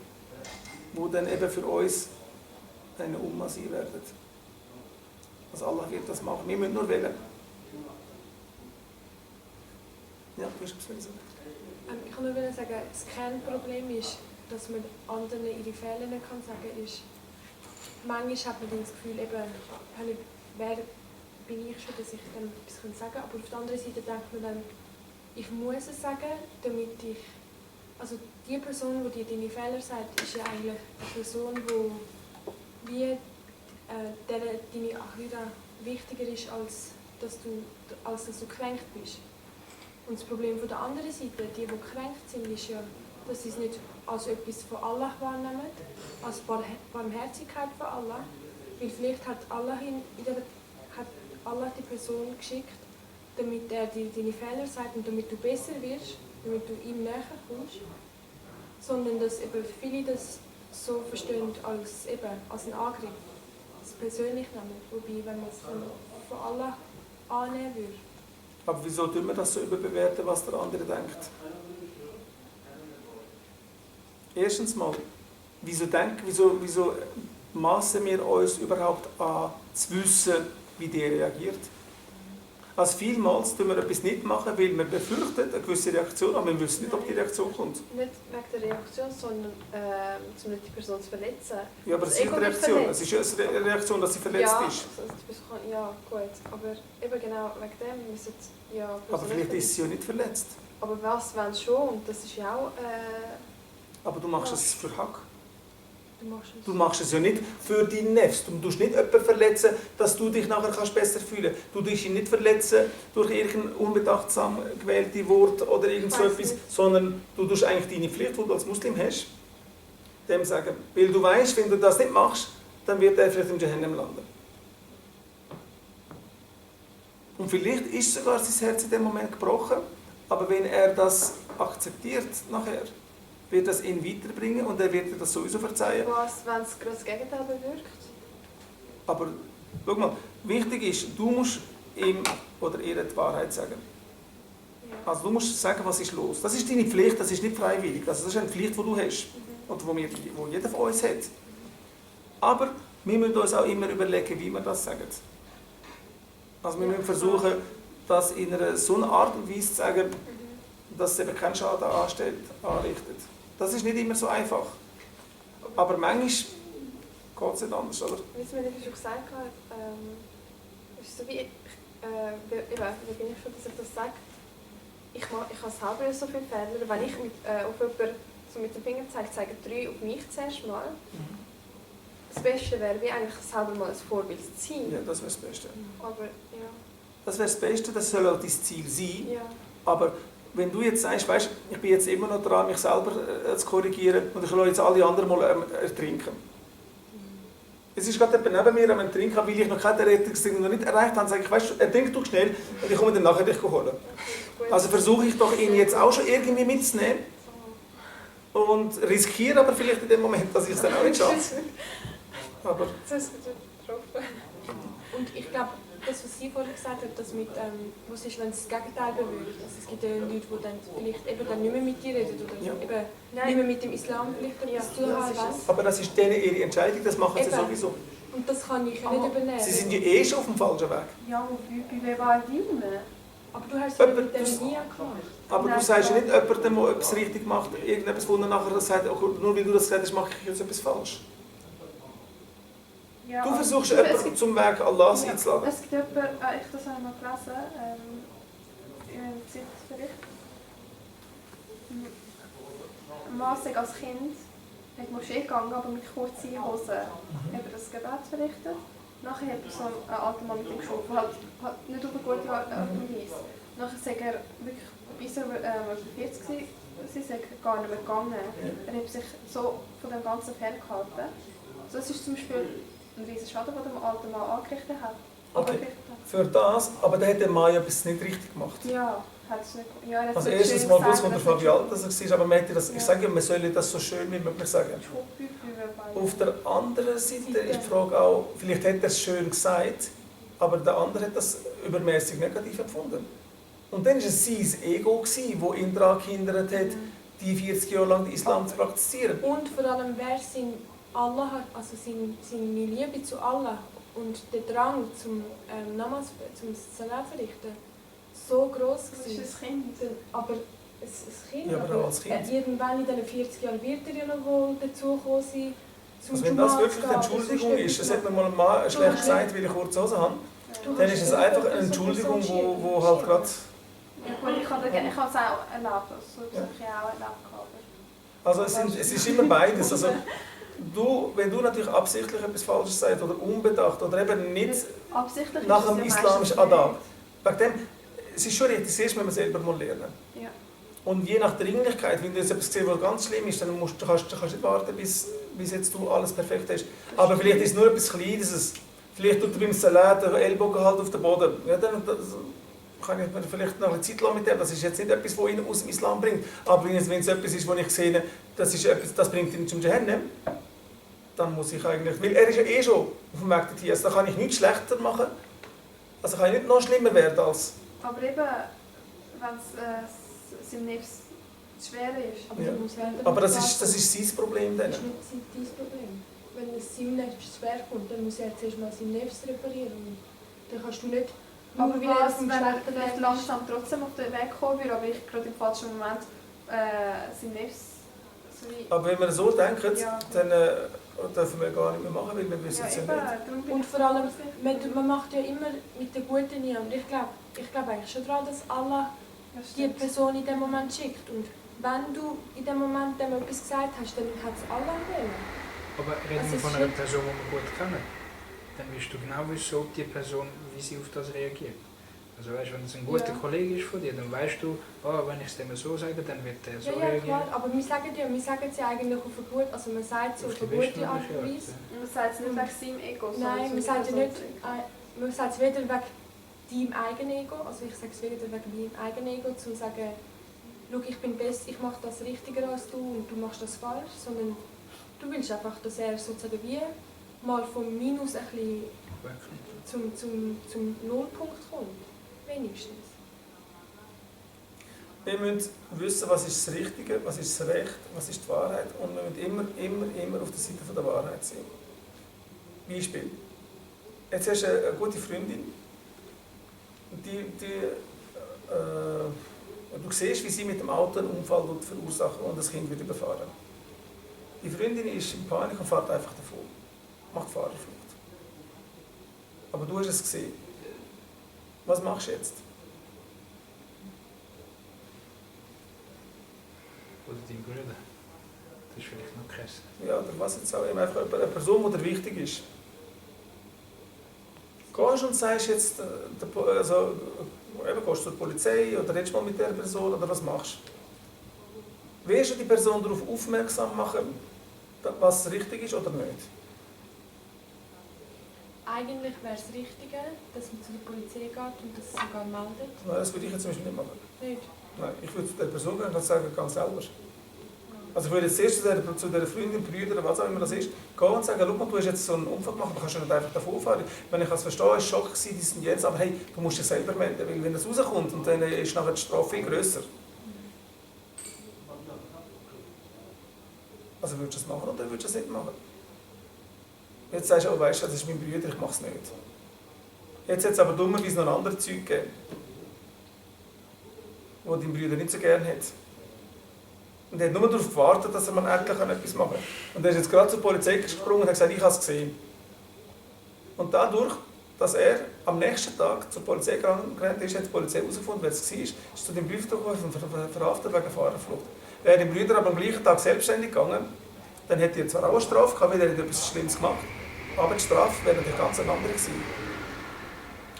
die dann eben für uns eine Umma sein werden. Also Allah wird das machen. Wir müssen nur wählen. Ja, du hast es gesagt. Ich kann nur sagen, das Kernproblem ist, dass man anderen ihre Fehler nicht sagen kann, ist, manchmal hat man das Gefühl, eben, wer bin ich schon, dass ich dann etwas sagen kann, aber auf der anderen Seite denkt man dann, ich muss es sagen, damit ich, also die Person, die dir deine Fehler sagt, ist ja eigentlich eine Person, die wie deine Achira wichtiger ist, als dass du gekränkt bist. Und das Problem von der anderen Seite, die gekränkt sind, ist ja, dass sie es nicht als etwas von Allah wahrnehmen, als Barmherzigkeit von Allah, weil vielleicht hat Allah die Person geschickt, damit er dir deine Fehler sagt und damit du besser wirst, damit du ihm näher kommst, sondern dass eben viele das so verstehen als einen Angriff, das persönlich nehmen, wobei, wenn man es von Allah annehmen würde. Aber wieso tun wir das so überbewerten, was der andere denkt? Erstens mal, wieso maßen wir uns überhaupt an, zu wissen, wie der reagiert? Also vielmals tun wir etwas nicht machen, weil wir befürchten eine gewisse Reaktion, aber wir wissen nicht, ob die Reaktion kommt. Nicht wegen der Reaktion, sondern um nicht die Person zu verletzen. Ja, aber Das es ist Ego eine wird Reaktion. verletzt. Es ist eine Reaktion, dass sie verletzt ja, ist. Also die Person ja, gut. Aber eben genau wegen dem müssen ja Aber Personen vielleicht ist sie ja nicht verletzt. Aber was, wenn schon? Und das ist ja auch... Aber du machst es für Hack. Du Du machst es ja nicht für deinen Nefs. Du tust nicht jemanden verletzen, dass du dich nachher besser fühlen kannst. Du tust ihn nicht verletzen durch irgendein unbedachtsam gewählte Wort oder irgend so etwas, sondern du tust eigentlich deine Pflicht, die du als Muslim hast, dem sagen, weil du weißt, wenn du das nicht machst, dann wird er vielleicht im Jahannam landen. Und vielleicht ist sogar sein Herz in dem Moment gebrochen, aber wenn er das akzeptiert nachher, wird das ihn weiterbringen und er wird dir das sowieso verzeihen. Was, wenn es gerade das Gegenteil bewirkt? Aber schau mal, wichtig ist, du musst ihm oder ihr die Wahrheit sagen. Ja. Also du musst sagen, was ist los. Das ist deine Pflicht, das ist nicht freiwillig. Also das ist eine Pflicht, die du hast und die jeder von uns hat. Aber wir müssen uns auch immer überlegen, wie wir das sagen. Also wir müssen versuchen, das in einer so einer Art und Weise zu sagen, dass es eben keinen Schaden anrichtet. Das ist nicht immer so einfach. Aber manchmal geht es nicht anders, oder? Wie es mir schon gesagt hat, ist so wie, wie bin ich schon, dass ich das sage? Ich habe selber so viele Fehler. Wenn ich auf jemanden so mit dem Finger zeige, zeigen 3 auf mich zuerst mal. Das Beste wäre, wie eigentlich selber mal ein Vorbild zu sein. Ja, das wäre das Beste. Aber ja. Das wäre das Beste, das soll auch dein Ziel sein. Ja. Aber wenn du jetzt sagst, weißt, ich bin jetzt immer noch dran, mich selber zu korrigieren und ich lasse jetzt alle anderen mal ertrinken. Es ist gerade jemand neben mir am Ertrinken, weil ich noch keine Rettungsding noch nicht erreicht habe, sage ich, weißt du, ertrink du schnell und ich komme dann nachher dich holen. Also versuche ich doch ihn jetzt auch schon irgendwie mitzunehmen und riskiere aber vielleicht in dem Moment, dass ich es dann auch nicht schaffe. Aber Das ist getroffen. Und ich glaube, das, was sie vorhin gesagt hat, das mit, was ist, wenn es das Gegenteil bewirkt. Also es gibt ja Leute, die dann vielleicht eben dann nicht mehr mit dir reden oder Ja. eben nicht mehr mit dem Islam vielleicht etwas zu haben wollen. aber das ist denen ihre Entscheidung, das machen sie Eben. sowieso. Und das kann ich ja nicht übernehmen. Sie sind ja eh schon auf dem falschen Weg. Ja, maar wie waar dienen? Aber du hast es ja Jemand- mit dem nie gemacht. Aber du sagst ja nicht jemandem, der etwas richtig macht, irgendetwas, wo er nachher sagt, oh, nur weil du das gesagt hast, mache ich jetzt etwas falsch. Ja, Du versuchst es jemanden gibt- zum Weg Allahs ja, einzuladen. Es gibt jemanden, das habe ich mal gelesen, im Gesichtsbericht. Massig als Kind hat die Moschee gegangen, aber mit kurzen Hosen hat er das Gebet verrichtet. Nachher hat er so einen alten Mann mit ihm geschaut, der halt nicht auf eine gute Art und Weise. Nachher sagt er wirklich, bis er 40 war, sie ist gar nicht mehr gegangen. Er hat sich so von dem Ganzen ferngehalten. So, das ist zum Beispiel ein riesen Schaden, den der alte Mann angerichtet hat. Okay. Für das, aber dann hat der Mann ja etwas nicht richtig gemacht. Ja, hat es nicht. Ja, er hat Also es erstens schön mal gesagt, wusste man dass davon, wie alt er war, aber man hätte das, Ja. ich sage ja, man soll das so schön wie möglich sagen. Auf der anderen Seite ist die Frage auch, vielleicht hat er es schön gesagt, aber der andere hat das übermäßig negativ empfunden. Und dann war es sein Ego, das ihn daran gehindert hat, die 40 Jahre lang den Islam zu praktizieren. Und vor allem, wer sein Allah hat, also seine Liebe zu Allah und der Drang zum Namaz, zum Salat verrichten, so groß Das gewesen. ist ein Kind. Aber ein Kind, Ja, aber auch als Kind. irgendwann in diesen 40 Jahren wird er ja noch wohl dazugekommen sein, zum Also wenn das Jumu'ah wirklich zu eine gehen, Entschuldigung oder ist, sonst das hat mir mal ein Mann schlecht hast gesagt, weil ich kurze Hose habe, Du dann hast ist es ja einfach so eine Entschuldigung, so wo halt gerade... Ja, gut, ich habe es auch erlebt. So habe ich auch erlebt. Also es ist immer beides. Also wenn du natürlich absichtlich etwas Falsches sagst oder unbedacht oder eben nicht Absichtlich nach ist dem es ja islamischen meistens Adab. Wegen dem, es ist schon richtig, das erste müssen wir selber mal lernen. nicht. Ja. Und je nach Dringlichkeit, wenn du jetzt etwas siehst, was ganz schlimm ist, dann kannst du nicht warten, bis jetzt du alles perfekt hast. Aber vielleicht ist es nur etwas Kleines. Vielleicht tut er beim Salat den Ellbogen halt auf den Boden. Ja, dann kann ich mir vielleicht noch eine Zeit lassen mit dem. Das ist jetzt nicht etwas, das ihn aus dem Islam bringt. Aber wenn es etwas ist, wo ich sehe, das bringt ihn zum Jahannam, dann muss ich eigentlich... Weil er ist ja eh schon auf dem Weg dorthin. Also da kann ich nichts schlechter machen. Also kann ich nicht noch schlimmer werden als... Aber eben, wenn es seinem Nebst es schwer ist. Aber, Ja. du musst selber Aber das nicht ist sein Problem dann. Das ist nicht dein Problem. Wenn es seinem Nefs schwer kommt, dann muss er zuerst mal seinen Nefs reparieren. Und dann kannst du nicht... Aber nur weil er was, vom wenn er schlechten vielleicht Weg ist. langsam trotzdem auf den Weg kommen würde, aber ich gerade im falschen Moment sein Nefs so wie... Aber wenn wir so denken, Ja. dann dürfen wir gar nicht mehr machen, weil wir wissen Ja, es ja eben, nicht. darum bin Und ich vor allem, vorsichtig. man macht ja immer mit der Guten nie. Und ich glaube eigentlich schon daran, dass Allah Ja, die stimmt. Person in dem Moment schickt. Und wenn du in dem Moment dem etwas gesagt hast, dann hat es Allah wollen. Aber reden Also wir es von ist einer nicht- Person, die wir gut kennen, dann wirst du genau wissen, ob die Person, wie sie auf das reagiert. Also weißt, wenn es ein guter Ja. Kollege ist von dir, dann weißt du, wenn ich es dem so sage, dann wird er so Ja, reagieren. klar. Aber wir sagen es ja eigentlich auf eine gute, also man sagt es auf die eine gute bestmögliche Art und Art, Weise. ja. Man sagt es nicht wegen seinem Ego, sondern Nein, so man sagt ja wie nicht, man sagt es weder wegen deinem eigenen Ego, also ich sage es weder wegen meinem eigenen Ego, zu sagen, schau, ich bin besser, ich mache das richtiger als du und du machst das falsch, sondern du willst einfach, dass er sozusagen wie mal vom Minus ein bisschen Wirklich. zum Nullpunkt kommt. Wenigstens. Wir müssen wissen, was ist das Richtige, was ist das Recht, was ist die Wahrheit. Und wir müssen immer auf der Seite der Wahrheit sein. Beispiel. Jetzt hast du eine gute Freundin. Und du siehst, wie sie mit dem Auto einen Unfall verursachen und das Kind wird überfahren. Die Freundin ist in Panik und fährt einfach davon. Macht Fahrerflucht. Aber du hast es gesehen. Was machst du jetzt? Oder dein Bruder. Das ist vielleicht noch krasser. Ja, oder was jetzt auch, eben einfach eine Person, die dir wichtig ist. Gehst und sagst jetzt, also, eben gehst du zur Polizei oder redest mal mit der Person oder was machst du? Willst du die Person darauf aufmerksam machen, was richtig ist oder nicht? Eigentlich wäre es richtiger, dass man zu der Polizei geht und das sogar meldet. Nein, das würde ich jetzt zum Beispiel nicht machen. Nicht? Nein, ich würde zu der Person gehen und sagen, ganz selber. Also ich würde jetzt zuerst zu der Freundin, Brüder oder was auch immer das ist, gehen und sagen, schau mal, du hast jetzt so einen Unfall gemacht, du kannst ja nicht einfach davon fahren. Wenn ich das verstehe, war es Schock, dies und jetzt, aber hey, du musst dich selber melden, weil wenn das rauskommt und dann ist nachher die Strafe viel grösser. Also würdest du es machen oder würdest du es nicht machen? Jetzt sagst du, oh, weißt du, das ist mein Bruder, ich mache es nicht. Jetzt hat es aber dummerweise noch andere Zeug gegeben, die dein Bruder nicht so gerne hat. Und er hat nur darauf gewartet, dass er mal endlich etwas machen kann. Und er ist jetzt gerade zur Polizei gesprungen und hat gesagt, ich habe es gesehen. Und dadurch, dass er am nächsten Tag zur Polizei gerannt ist, hat die Polizei herausgefunden, wer es war, ist zu dem Brief gekommen und verhaftet wegen Fahrerflucht. Wäre dem Bruder aber am gleichen Tag selbstständig gegangen, dann hätte er zwar auch eine Strafe gehabt, weil er etwas Schlimmes gemacht hat, aber die Strafe wäre natürlich ganz eine andere gewesen.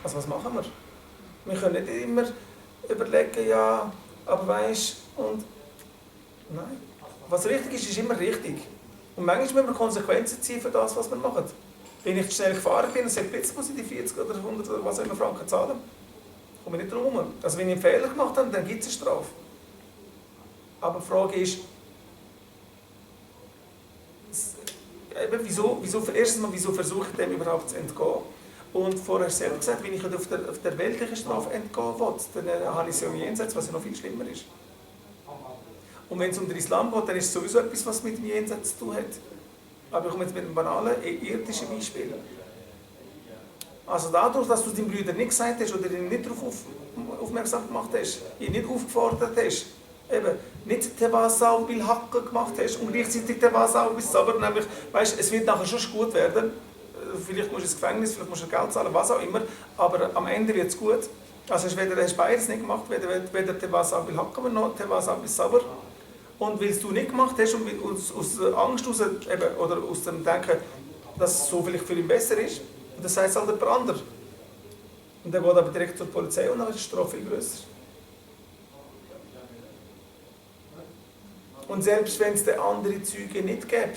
Also was machen wir? Wir können nicht immer überlegen, ja, aber weisst und nein. Was richtig ist, ist immer richtig. Und manchmal müssen wir Konsequenzen ziehen für das, was wir machen. Wenn ich zu schnell gefahren bin und sage, jetzt muss ich die 40 oder 100 oder was auch immer Franken zahlen, komme ich nicht drum herum. Also wenn ich einen Fehler gemacht habe, dann gibt es eine Strafe. Aber die Frage ist, wieso versuche ich dem überhaupt zu entgehen? Und vorher selber gesagt, wenn ich auf der weltlichen Strafe entgehen will, dann habe ich es ja im Jenseits, was ja noch viel schlimmer ist. Und wenn es um den Islam geht, dann ist es sowieso etwas, was mit dem Jenseits zu tun hat. Aber ich komme jetzt mit einem banalen, irdischen Beispiel. Also dadurch, dass du deinem Bruder nicht gesagt hast oder ihn nicht darauf aufmerksam gemacht hast, ihn nicht aufgefordert hast, eben nicht Tewasau bil Haqq gemacht hast und gleichzeitig Tewasau bis Sabr, nämlich, weißt, es wird nachher schon gut werden, vielleicht musst du ins Gefängnis, vielleicht musst du Geld zahlen, was auch immer, aber am Ende wird es gut. Also hast du beides nicht gemacht, weder Tewasau bil Haqq noch Tewasau bis Sabr. Und weil du nicht gemacht hast und aus Angst raus, eben, oder aus dem Denken, dass es so vielleicht für ihn besser ist, und das heißt halt jemand anderes. Und dann geht aber direkt zur Polizei und dann ist die Strafe viel grösser. Und selbst wenn es den anderen Zeugen nicht gäbe,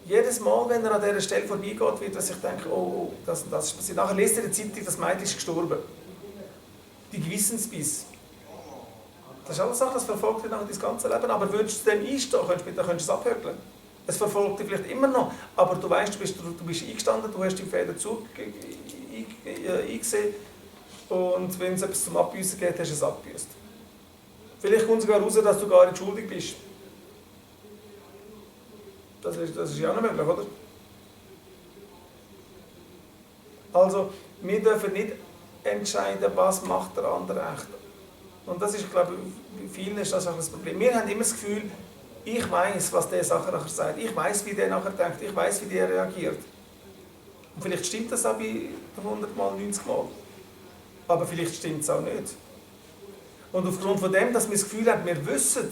jedes Mal, wenn er an dieser Stelle vorbeigeht, wird er sich denken, oh, das und das ist passiert. Nachher liest er in der Zeitung, das Mädchen ist gestorben. Die Gewissensbiss. Das ist alles Sache, das verfolgt dich nachher dein ganze Leben. Aber würdest du dem einstehen, könntest du es abhökeln. Es verfolgt dich vielleicht immer noch, aber du weißt, du bist eingestanden, du hast die Fehler eingesehen und wenn es etwas zum Abbüssen geht, hast du es abgebüßt. Vielleicht kommt sogar raus, dass du gar nicht schuldig bist. Das ist ja auch noch möglich, oder? Also, wir dürfen nicht entscheiden, was macht der andere recht. Und das ist, glaube ich, bei vielen ist das auch das Problem. Wir haben immer das Gefühl, ich weiß, was der Sache nachher sagt. Ich weiß, wie der nachher denkt. Ich weiß, wie der reagiert. Und vielleicht stimmt das auch bei 100 Mal, 90 Mal. Aber vielleicht stimmt es auch nicht. Und aufgrund von dem, dass wir das Gefühl haben, wir wissen,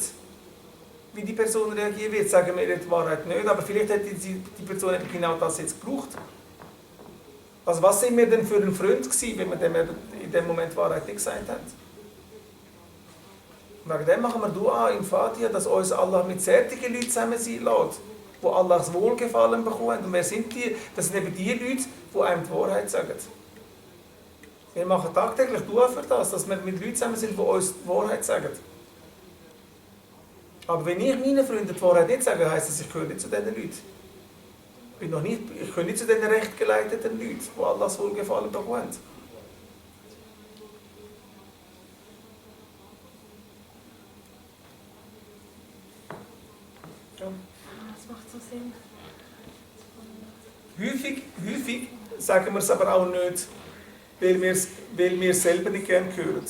wie die Person reagieren wird, sagen wir die Wahrheit nicht. Aber vielleicht hätte die Person genau das jetzt gebraucht. Also was sind wir denn für ein Freund gewesen, wenn wir dem in dem Moment die Wahrheit nicht gesagt haben? Und wegen dem machen wir Dua im Fatiha, dass uns Allah mit solchen Leuten zusammen sein lässt, die Allahs Wohlgefallen bekommen. Und wer sind die? Das sind eben die Leute, die einem die Wahrheit sagen. Wir machen tagtäglich Dua für das, dass wir mit Leuten zusammen sind, die uns die Wahrheit sagen. Aber wenn ich meinen Freunden die Wahrheit nicht sage, heisst das, ich gehöre nicht zu diesen Leuten. Ich gehöre nicht zu den rechtgeleiteten Leuten, die Allahs Wohlgefallen bekommen. Ja. Das macht so Sinn. Häufig sagen wir es aber auch nicht, weil wir es selber nicht gerne hören.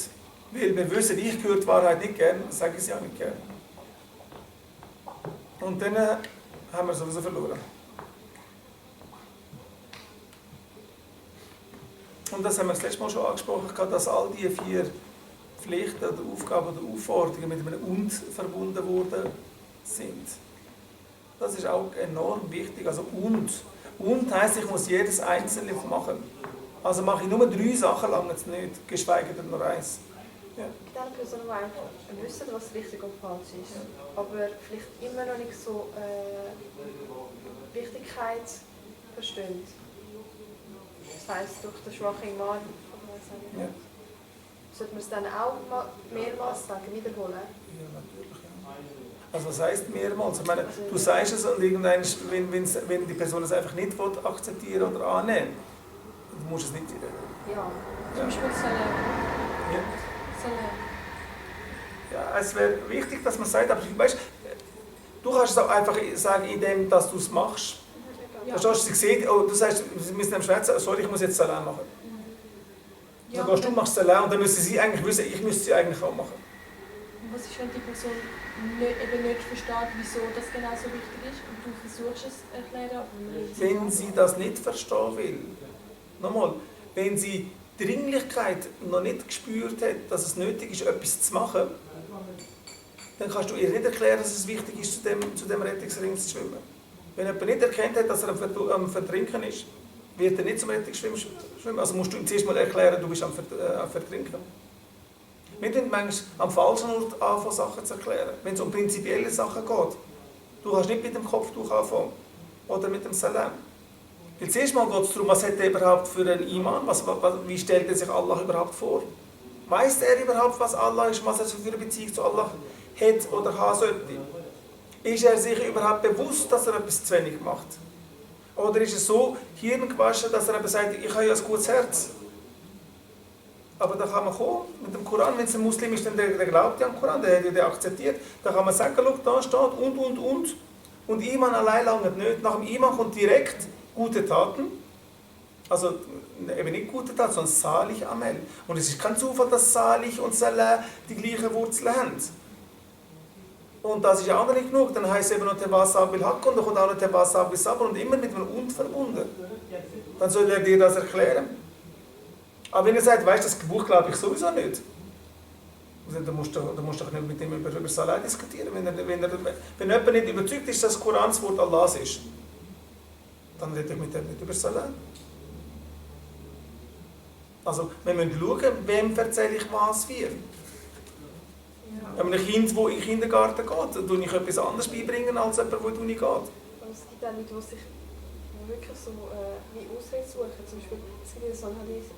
Weil wir wissen, ich höre die Wahrheit nicht gerne, sage ich sie auch nicht gerne. Und dann haben wir sowieso verloren. Und das haben wir das letzte Mal schon angesprochen, dass all diese 4 Pflichten oder Aufgaben oder Aufforderungen mit einem «und» verbunden worden sind. Das ist auch enorm wichtig. Also «und». «Und» heisst, ich muss jedes Einzelne machen. Also mache ich nur 3 Sachen lang jetzt nicht, geschweige denn nur 1. Ja. Ich denke, Personen, die einfach wissen, was richtig und falsch ist, aber vielleicht immer noch nicht so Wichtigkeit verstehen. Das heisst, durch den schwachen Mann, Ja. sollte man es dann auch mehrmals sagen, wiederholen? Ja, natürlich. Ja. Also was heisst mehrmals? Ich meine, du sagst es und irgendwann, wenn die Person es einfach nicht akzeptieren oder annehmen, du musst es nicht. Ja, zum Beispiel Salam. Ja. Salam. Ja, es wäre wichtig, dass man sagt, aber weißt, du kannst es auch einfach sagen, indem dass du es machst. Ja. Verstehst du, sie sehen, oh, du sagst, wir müssen am Schwätzen, sorry, ich muss jetzt Salam machen. Ja, Dann gehst du, machst Salam und dann müssen sie eigentlich wissen, ich müsste sie eigentlich auch machen. was ist, wenn die Person nicht versteht, wieso das genau so wichtig ist und du versuchst es zu erklären, aber Wenn sie das nicht verstehen will, nochmal, wenn sie die Dringlichkeit noch nicht gespürt hat, dass es nötig ist, etwas zu machen, dann kannst du ihr nicht erklären, dass es wichtig ist, zu dem Rettungsring zu schwimmen. Wenn jemand nicht erkennt hat, dass er am Vertrinken ist, wird er nicht zum Rettungsschwimmen schwimmen. Also musst du ihm zuerst mal erklären, du bist am Vertrinken. Wir tun manchmal am falschen Ort anfangen, Sachen zu erklären, wenn es um prinzipielle Sachen geht. Du kannst nicht mit dem Kopftuch anfangen oder mit dem Salam. Weil zuerst mal geht es darum, was hat er überhaupt für einen Iman, wie stellt er sich Allah überhaupt vor? Weiss er überhaupt, was Allah ist, was er für eine Beziehung zu Allah hat oder haben sollte? Ist er sich überhaupt bewusst, dass er etwas zu wenig macht? Oder ist er so hirngewaschen, dass er eben sagt, ich habe ja ein gutes Herz? Aber da kann man kommen mit dem Koran, wenn es ein Muslim ist, dann der glaubt ja am Koran, der akzeptiert. Da kann man sagen, schau, da steht und. Und Iman allein lange nicht. Nach dem Iman kommt direkt gute Taten. Also eben nicht gute Taten, sondern Salih Amel. Und es ist kein Zufall, dass Salih und Salah die gleichen Wurzeln haben. Und das ist ja auch noch nicht genug. Dann heisst es eben noch Tawassaw bil Haqq und dann kommt auch noch Tawassaw bis Sabr und immer mit einem Und verbunden. Dann soll er dir das erklären. Aber wenn er sagt, weißt du, das Buch glaube ich sowieso nicht, dann musst du doch nicht mit ihm über Salah diskutieren. Wenn jemand nicht überzeugt ist, dass das Koran das Wort Allahs ist, dann rede ich mit ihm nicht über Salah. Also wir müssen schauen, wem erzähle ich was wie. Wenn ein Kind, das in den Kindergarten geht, tue ich etwas anderes beibringen als jemand, der in die Uni geht. Und es gibt auch Leute, die sich wirklich so wie Ausrede suchen. Zum Beispiel, es gibt so einen Hadith,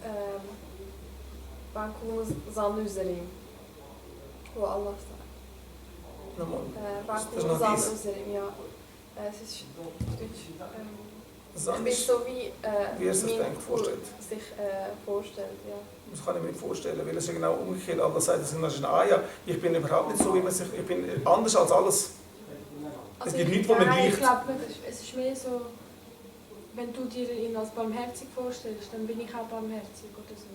Banku San-Userim, wo Allah sagt. Nochmal. Banku Das ist noch dies. San-Userim, ja. Es ist auf Deutsch. Das Ich bin andere ist, so wie wie er sich mein eigentlich vorstellt. sich vorstellt, ja. Das kann ich mir nicht vorstellen, weil es ist ja genau umgekehrt. Allah sagt, das ist ein ja, ich bin überhaupt nicht so, wie man sich, ich bin anders als alles. Es gibt nichts, was man Nein, ich gleicht. glaube, es ist mehr so, wenn du dir ihn als barmherzig vorstellst, dann bin ich auch barmherzig oder so.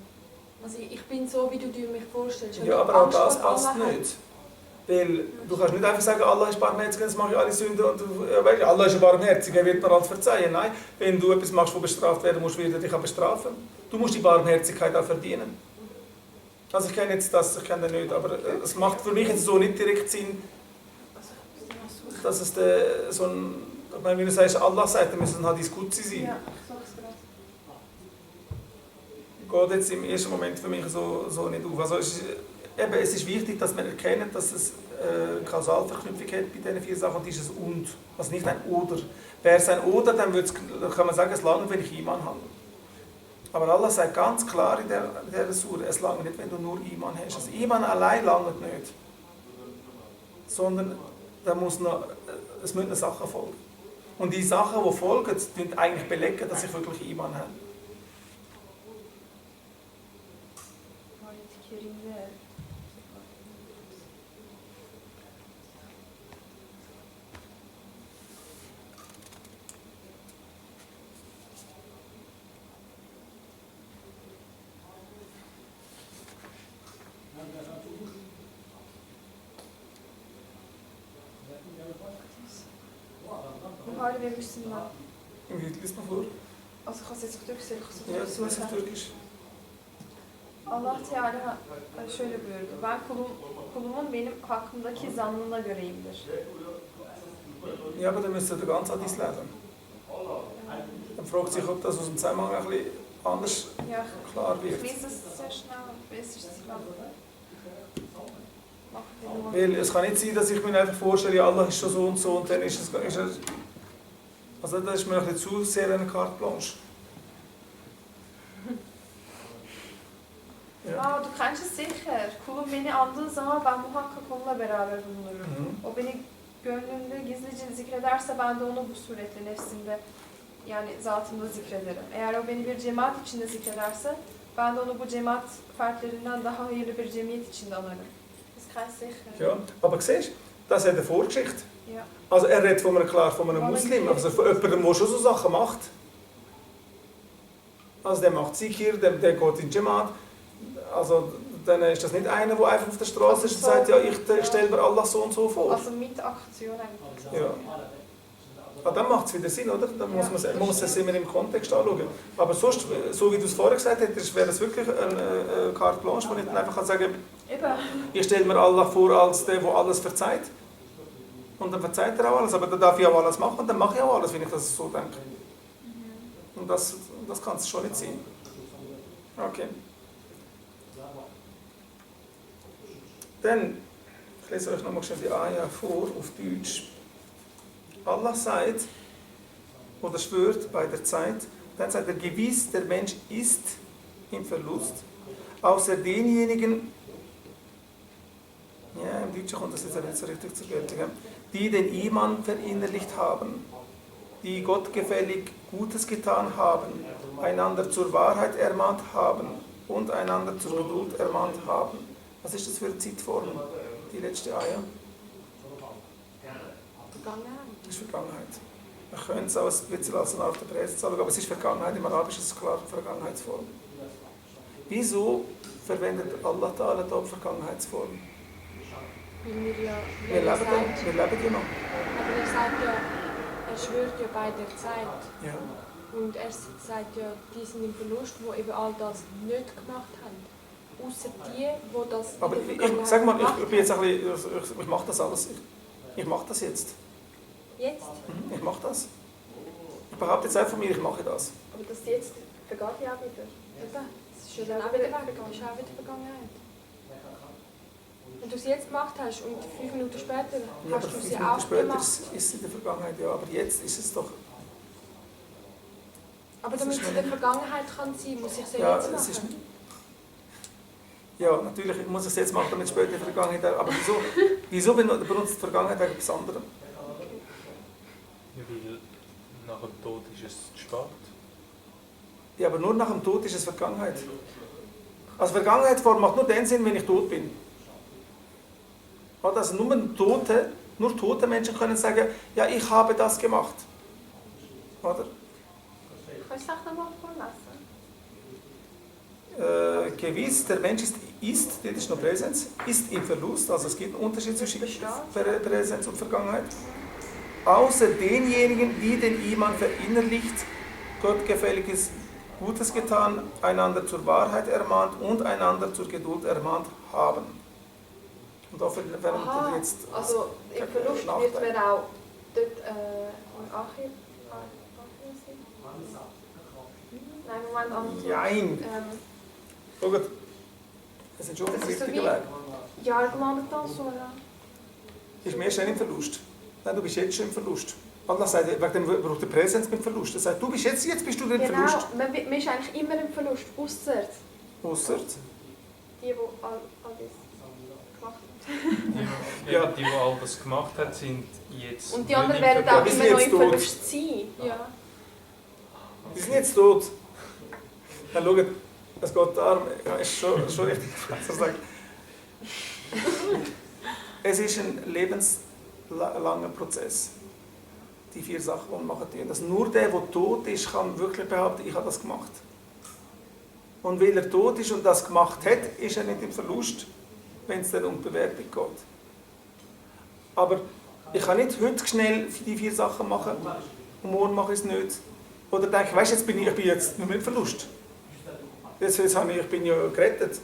Also ich bin so, wie du dir mich vorstellst. Wenn Ja, du aber auch Angst das vor passt Allah nicht. Weil du kannst nicht einfach sagen, Allah ist barmherzig, jetzt mache ich alle Sünden und weil Allah ist ja barmherzig, er wird mir alles verzeihen. Nein, wenn du etwas machst, wo bestraft werden musst, wird er dich auch bestrafen. Du musst die Barmherzigkeit auch verdienen. Also ich kenne jetzt das, ich kenne den nicht, aber es macht für mich jetzt so nicht direkt Sinn, dass es so ein, ich meine, wenn du sagst, Allah sagt, dann müssen halt Qudsi sein. Ja, ich sag's gerade. Geht jetzt im ersten Moment für mich so nicht auf. Also es ist wichtig, dass man erkennt, dass es Kausalverknüpfung hat bei diesen 4 Sachen und ist es und, also nicht ein oder. Wäre es ein oder, dann kann man sagen, es langt, wenn ich Iman habe. Aber Allah sagt ganz klar in der Sure, es langt nicht, wenn du nur Iman hast. Also Iman allein langt nicht. Sondern da muss es müssen Sachen folgen. Und die Sachen, die folgen, belegen eigentlich, dass ich wirklich Iman habe. Buhari, wir müssen mal. Lies mal vor. Also ich habe es jetzt auf Türkisch gesagt. Ja, das weiß ich Türkisch. Allah Teala şöyle buyurdu. Ben kulumun benim hakkımdaki zannına göreyimdir. Ja, aber dann müsst ihr den ganzen Hadith lesen. Dann fragt sich, ob das aus dem Zusammenhang ein bisschen anders Ja, klar ich wird. lese es sehr schnell. Es ist lang. Mach den nur. Weil es kann nicht sein, dass ich mir einfach vorstelle, ja, Allah ist schon so und dann ist es also das ist mir ein bisschen zu sehr eine Carte Blanche. Ja. Aa, du kennst es sicher. Kulum beni andığı zaman ben muhakkak onunla beraber bulunurum. O beni gönlümde gizlice zikrederse ben de onu bu suretle nefsimde yani zatımda zikrederim. Eğer o beni bir cemaat içinde zikrederse ben de onu bu cemaat fertlerinden daha hayırlı bir cemiyet içinde anarım. Das kann sicher. Ja, aber siehst du, das hat eine Vorgeschichte. Ja. Also er redet von einem Muslim, also von jemandem, der schon so Sachen macht. Also der macht Zikir, der geht in Jamaat. Also dann ist das nicht einer, der einfach auf der Straße ist und sagt, ja, ich stelle mir Allah so und so vor. Also mit Aktion eigentlich. Ja. Aber dann macht es wieder Sinn, oder? Dann muss man es immer im Kontext anschauen. Aber sonst, so wie du es vorher gesagt hättest, wäre es wirklich eine Carte Blanche, wo ich dann einfach sagen kann, Eben. ich stelle mir Allah vor als der, der alles verzeiht. Und dann verzeiht er auch alles, aber dann darf ich auch alles machen und dann mache ich auch alles, wenn ich das so denke. Und das kann es schon nicht sein. Okay. Dann, ich lese euch nochmal schnell die Ayah vor, auf Deutsch. Allah sagt, oder schwört bei der Zeit, dann sagt er, gewiss, der Mensch ist im Verlust, außer denjenigen, ja, im Deutschen kommt das jetzt nicht so richtig zur Geltung, die den Iman verinnerlicht haben, die gottgefällig Gutes getan haben, einander zur Wahrheit ermahnt haben und einander zur Geduld ermahnt haben. Was ist das für eine Zeitform, die letzte Ayah? Vergangenheit. Das ist Vergangenheit. Man könnte es auch ein bisschen als eine Art der Präsenz anschauen, aber es ist Vergangenheit. Im Arabischen ist es klar Vergangenheitsform. Wieso verwendet Allah Ta'ala da die Vergangenheitsform? Weil wir ja, Wir leben ja noch. aber er sagt ja, er schwört ja bei der Zeit. Ja. Und er sagt ja, die sind im Verlust, die eben all das nicht gemacht haben. Außer die, die das Aber in der Vergangenheit ich sag mal, gemacht ich bin jetzt ein bisschen, ich mache das alles. Ich mache das jetzt. Jetzt? Ich mache das. Ich behaupte jetzt einfach von mir, ich mache das. Aber das jetzt vergeht ja auch wieder. Eben, das ist ja dann auch wieder weg, das ist auch wieder Vergangenheit. Wenn du es jetzt gemacht hast und 5 Minuten später Ja, hast aber du 5 sie Minuten auch später gemacht. ist es in der Vergangenheit, ja. Aber jetzt ist es doch... Aber damit es in der Vergangenheit kann sein, muss ich es Ja, jetzt es ist machen. Ja, natürlich muss ich es jetzt machen, damit es später in der Vergangenheit... Aber wieso benutzt die Vergangenheit wegen etwas anderem? Ja, weil nach dem Tod ist es zu spät. Ja, aber nur nach dem Tod ist es Vergangenheit. Also Vergangenheitsform macht nur den Sinn, wenn ich tot bin. Also nur tote Menschen können sagen, ja, ich habe das gemacht. Oder? Kannst du es auch nochmal vorlesen? Gewiss, der Mensch ist, das ist noch Präsenz, ist im Verlust, also es gibt einen Unterschied zwischen Präsenz und Vergangenheit. Außer denjenigen, die den Iman verinnerlicht, gottgefälliges Gutes getan, einander zur Wahrheit ermahnt und einander zur Geduld ermahnt haben. Und dafür werden wir jetzt... Also im Verlust wird man auch dort im Archiv sein? Nein, Moment, Nein! Schaut, es ist schon auf dem richtigen Weg. Ja, argument so, ja. Ist mehr schon im Verlust. Nein, du bist jetzt schon im Verlust. Allah sagt, wegen dem braucht der Präsenz mit Verlust. Er sagt, jetzt bist du im Verlust. Genau, man ist eigentlich immer im Verlust, ausser Ausser? die all das gemacht Ja. Die all das gemacht haben, sind jetzt. haben. Und die anderen nicht werden im auch die sind immer noch jetzt im tot. Verlust sein. Ja. Die sind jetzt tot. Dann schaut, es geht darum, ja, ist schon richtig, was er sagt. Es ist ein lebenslanger Prozess. Die 4 Sachen, die man machen tun. Dass nur der tot ist, kann wirklich behaupten, ich habe das gemacht. Und weil er tot ist und das gemacht hat, ist er nicht im Verlust, wenn es dann um die Bewertung geht. Aber ich kann nicht heute schnell die 4 Sachen machen und morgen mache ich es nicht. Oder denke, weißt du, jetzt bin ich jetzt nicht mehr im Verlust. Jetzt bin ich ja gerettet.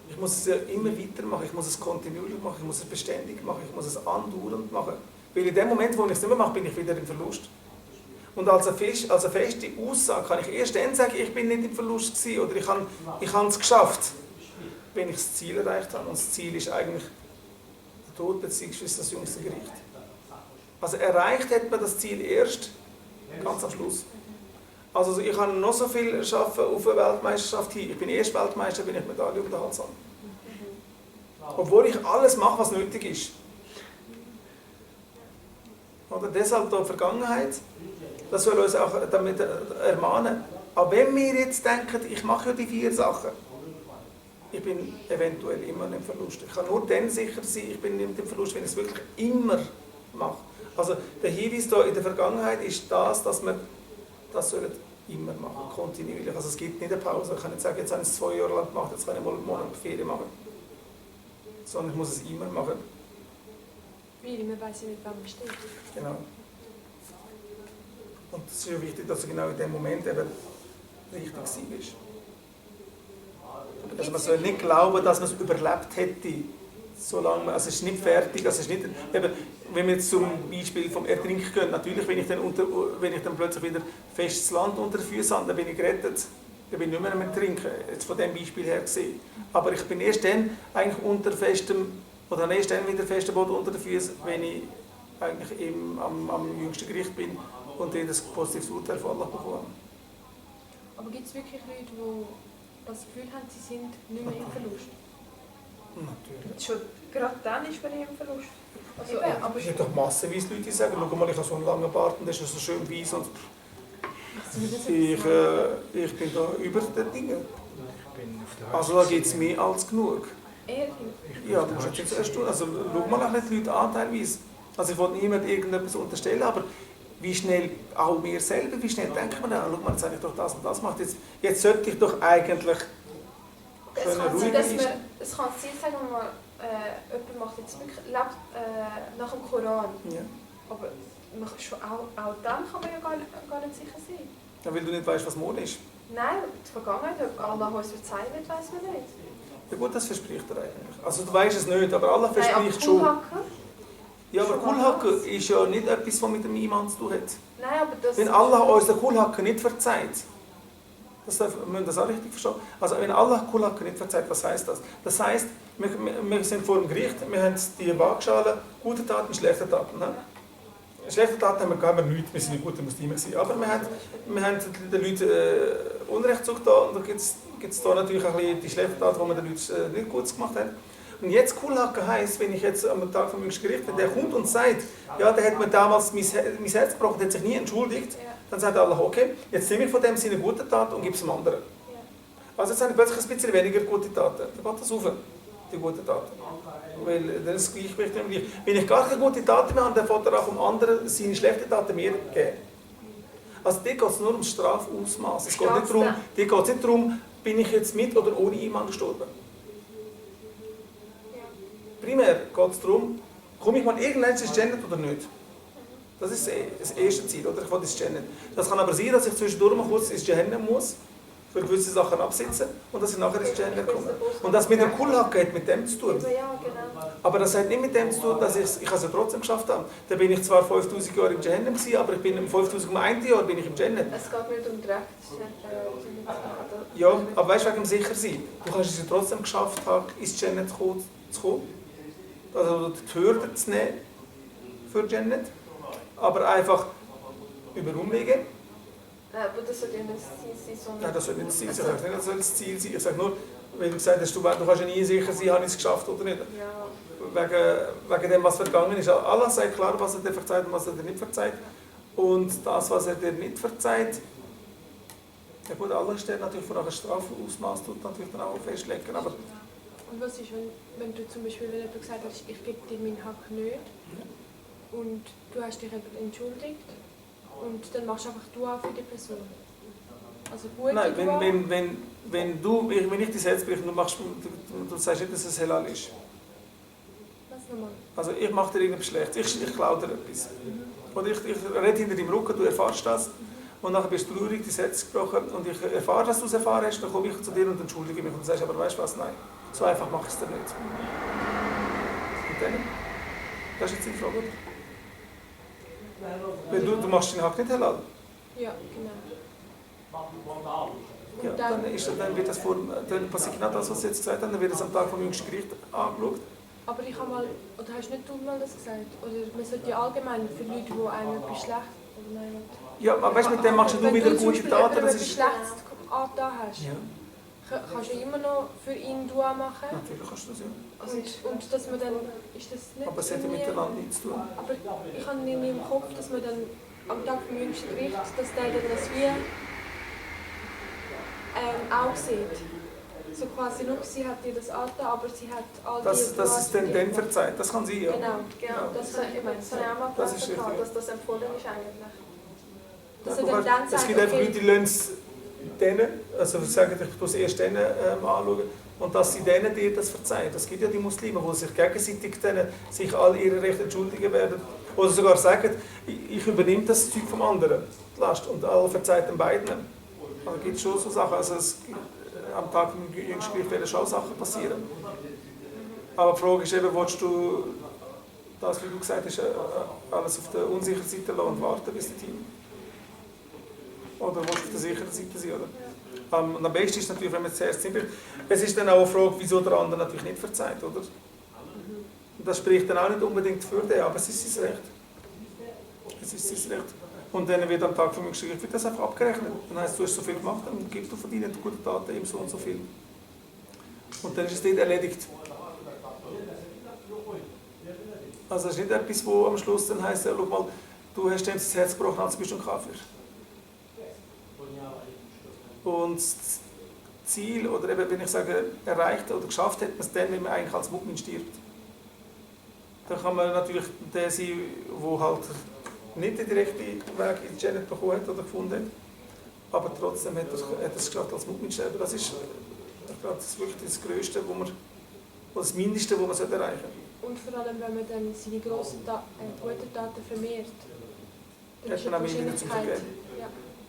Ich muss es ja immer weitermachen, ich muss es kontinuierlich machen, ich muss es beständig machen, ich muss es andauernd machen. Weil in dem Moment, wo ich es nicht mehr mache, bin ich wieder im Verlust. Und als eine feste Aussage kann ich erst dann sagen, ich bin nicht im Verlust gewesen, oder ich habe es geschafft, wenn ich das Ziel erreicht habe. Und das Ziel ist eigentlich der Tod bzw. das jüngste Gericht. Also erreicht hat man das Ziel erst ganz am Schluss. Also ich kann noch so viel schaffen auf eine Weltmeisterschaft hin. Ich bin erst Weltmeister, bin ich Medaille um den Hals habe. Obwohl ich alles mache, was nötig ist. Oder deshalb die Vergangenheit, das soll uns auch damit ermahnen. Aber wenn wir jetzt denken, ich mache ja die 4 Sachen, ich bin eventuell immer im Verlust. Ich kann nur dann sicher sein, ich bin nicht im Verlust, wenn ich es wirklich immer mache. Also der Hinweis hier in der Vergangenheit ist das, dass wir das immer machen, kontinuierlich. Also es gibt nicht eine Pause. Ich kann nicht sagen, jetzt habe ich es 2 Jahre lang gemacht, jetzt kann ich mal einen Monat Ferien machen. Sondern ich muss es immer machen. Weil man weiß ja nicht, wann man steht. Genau. Und es ist ja wichtig, dass du genau in dem Moment eben richtig bist. Also man soll nicht glauben, dass man es überlebt hätte, solange man, also es ist nicht fertig, also es ist nicht, eben, wenn wir jetzt zum Beispiel vom Ertrinken gehen, natürlich, wenn ich dann plötzlich wieder festes Land unter den Füßen habe, dann bin ich gerettet, dann bin ich nicht mehr am Ertrinken, jetzt von diesem Beispiel her gesehen. Aber ich bin erst dann eigentlich unter festem, oder erst dann wieder festem Boden unter den Füßen, wenn ich eigentlich eben am jüngsten Gericht bin und dann das positives Urteil von Allah bekomme. Aber gibt es wirklich Leute, die das Gefühl haben, sie sind nicht mehr im Verlust? Natürlich. Schon gerade dann ist man im Verlust. Also, Eben, aber Es gibt doch massenweise Leute, die sagen, schau mal, ich habe so einen langen Bart und der ist so schön weiss und ich bin da über den Dingen. Also da gibt es mehr als genug. Ja, du musst jetzt erst tun. Also schau mal auch nicht die Leute an teilweise. Also ich will niemand irgendetwas unterstellen, aber wie schnell, auch wir selber, wie schnell denkt man, schau mal, jetzt habe ich doch das und das gemacht, jetzt sollte ich doch eigentlich es kann sein, ruhig dass sein. es kann sein, sagen wir mal, jemand macht jetzt wirklich, lebt nach dem Koran. Ja. Aber man kann schon auch dann kann man ja gar nicht sicher sein. Ja, weil du nicht weißt, was morgen ist. Nein, die Vergangenheit, ob Allah uns verzeihen wird, weiss man nicht. Ja gut, das verspricht er eigentlich. Also du weißt es nicht, aber Allah Nein, aber verspricht schon. Kulhacker? Ja, aber schon Kulhacker was. ist ja nicht etwas, was mit dem Iman zu tun hat. Nein, aber das... Wenn Allah uns den Kulhacker nicht verzeiht, wir müssen das auch richtig verstehen. Also wenn Allah Kulhacker nicht verzeiht, was heisst das? Das heisst, wir sind vor dem Gericht, wir haben die Waagschale, gute Taten, schlechte Taten. Ne? Schlechte Taten haben wir nichts, wir sind nicht gute Muslime gewesen. Aber wir haben den Leuten Unrecht zugetan und da gibt es da natürlich auch ein bisschen die schlechten Taten, die wir den Leuten nicht gut gemacht haben. Und jetzt Kulhacke heisst, wenn ich jetzt am Tag vom jüngsten Gericht bin, der kommt und sagt, ja, der hat mir damals mein Herz gebrochen, der hat sich nie entschuldigt, dann sagt Allah, okay, jetzt nehme ich von dem seine gute Tat und gebe es dem anderen. Also jetzt habe ich plötzlich ein bisschen weniger gute Taten. Dann geht das auf, die gute Taten. Weil dann ist das Gleichgewicht immer gleich. Wenn ich gar keine gute Taten mehr habe, dann fällt er auch vom anderen seine schlechten Taten mir geben. Also dort geht es nur ums Strafausmaß. Es geht nicht darum, bin ich jetzt mit oder ohne Iman gestorben. Primär geht es darum, komme ich mal irgendwann ins Jannat oder nicht. Das ist das erste Ziel, oder? Ich will ins Jannat. Das kann aber sein, dass ich zwischendurch mal kurz ins Jahannam muss, für gewisse Sachen absitzen und dass ich nachher ins Jannat komme. Und das mit dem Kulhacke hat mit dem zu tun. Ja, genau. Aber das hat nicht mit dem zu tun, dass ich es ja trotzdem geschafft habe. Da bin ich zwar 5000 Jahre im Jahannam gewesen, aber ich bin im 5001. Jahr bin ich im Jannat. Es geht nicht um Recht. Ja, aber weißt du, wegen dem Sichersein. Du kannst es ja trotzdem geschafft haben, ins Jannat zu kommen. Also die Hürde zu nehmen für Jannat. Aber einfach über Umwege. Aber das soll ja nicht das Ziel sein, sondern... Nein, das soll nicht das Ziel sein. Ich sage nicht, das soll das Ziel sein. Ich sage nur, wenn du gesagt hast, du kannst ja nie sicher sein, habe ich es geschafft oder nicht. Ja. Wegen dem, was vergangen ist. Allah sagt klar, was er dir verzeiht und was er dir nicht verzeiht. Und das, was er dir nicht verzeiht, ja gut, Allah stellt natürlich vor einem Strafausmaß, tut natürlich dann auch festlegen. Aber und was ist, wenn du zum Beispiel, wenn jemand gesagt hast, ich gebe dir meinen Hack nicht und du hast dich eben entschuldigt und dann machst du einfach Dua für die Person? Also gute nein, Dua? wenn ich dein Herz briche, du sagst nicht, dass es halal ist. Was nochmal? Also ich mache dir irgendetwas Schlechtes, ich klaue dir etwas. Oder ich rede hinter deinem Rücken, du erfährst das. Und dann bist du traurig, dein Herz gebrochen und ich erfahre, dass du es erfahren hast, dann komme ich zu dir und entschuldige mich und du sagst, aber weißt du was, nein, so einfach mache ich es dir nicht. Und dann, das ist jetzt die Frage, oder? Weil du machst den Hack nicht halal. Ja, genau. Ja, dann passiert genau das, was Sie jetzt gesagt haben, dann wird es am Tag vom jüngsten Gericht angeschaut. Aber ich habe mal, oder hast nicht du mal das gesagt? Oder man sollte ja allgemein für Leute, die einem etwas schlecht oder nein, Ja, aber weißt du, mit dem machst du wieder gute Taten. Wenn du Das etwas ist Schlechtes angetan hast, ja, kannst du ja immer noch für ihn Dua machen. natürlich kannst du das, ja. Und dass man dann, ist das nicht Aber es hat ja irgendwie- miteinander nichts zu tun. Aber ich habe irgendwie im Kopf, dass man dann am Tag vom jüngsten Gericht, dass der dann das wie auch sieht. So quasi nur, sie hat dir das angetan, aber sie hat all Das die ist dann verzeiht, das kann sein, ja. Genau, Genau, das habe ich auch mal Das ist gelesen, richtig. dass das empfohlen ist eigentlich. Dass er dann Es sagt, gibt einfach okay, Leute, die lassen es denen, also sagen, ich tue es erst denen anschauen, und dass sie denen dir das verzeihen. Es gibt ja die Muslime, die sich gegenseitig denen, sich all ihre Rechte entschuldigen werden. Oder sogar sagen, ich übernehme das Zeug vom anderen, die Last, und alle verzeiht den beiden. Aber es gibt schon so Sachen, also am Tag im jüngsten Gericht werden schon Sachen passieren. Aber die Frage ist eben, willst du das, wie du gesagt hast, alles auf der unsicheren Seite lassen und warten bis dahin? Oder willst du auf der sicheren Seite sein? Oder? Und am besten ist natürlich, wenn man zuerst sind. Es ist dann auch eine Frage, wieso der andere natürlich nicht verzeiht, oder? Und das spricht dann auch nicht unbedingt für den, aber es ist sein Recht. Es ist sein Recht. Und dann wird am Tag vom jüngsten Gericht wird das einfach abgerechnet. Dann heisst, du hast so viel gemacht, dann gibst du von deinen guten Taten ihm so und so viel. Und dann ist es dort erledigt. Also es ist nicht etwas, wo am Schluss dann heisst, ja, schau mal, du hast dem das Herz gebrochen, also bist du ein Kafir. Und das Ziel, oder eben, wenn ich sage, erreicht oder geschafft hat man es dann, wenn man eigentlich als Mu'min stirbt. Dann kann man natürlich der sein, der halt nicht den direkten Weg in die Jannat bekommen hat oder gefunden hat. Aber trotzdem hat er es geschafft als Mu'min sterben. Das ist wirklich das Größte, das Mindeste, was man erreichen sollte. und vor allem, wenn man dann seine guten Taten vermehrt, dann Hat ist die man auch weniger zum Wahrscheinlichkeit, Vergeben. ja,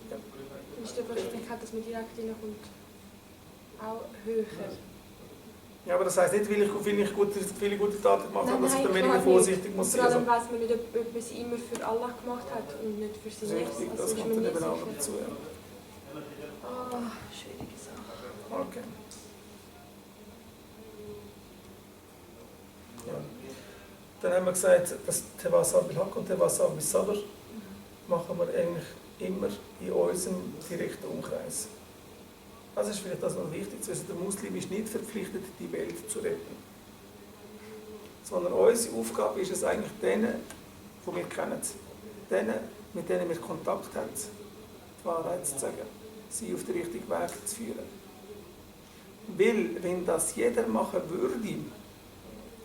dann ist die Wahrscheinlichkeit, dass man direkt reinkommt, auch höher. Ja, aber das heisst nicht, weil ich viele gute Taten gemacht habe, dass ich dann weniger klar vorsichtig nicht. muss Vor sein. allem weiss man nicht, ob man sie immer für Allah gemacht hat und nicht für sich selbst. Richtig, Also das ist kommt man dann nie eben auch sicher. dazu. Ja. Schwierige Sache. Okay. Ja. Dann haben wir gesagt, dass Tewasab bil Haq und Tewasab bis Sabr machen wir eigentlich immer in unserem direkten Umkreis. Das ist vielleicht das noch wichtig zu wissen. Der Muslim ist nicht verpflichtet, die Welt zu retten. Sondern unsere Aufgabe ist es eigentlich, denen, die wir kennen, denen, mit denen wir Kontakt haben, die Wahrheit zu sagen, sie auf den richtigen Weg zu führen. Weil, wenn das jeder machen würde,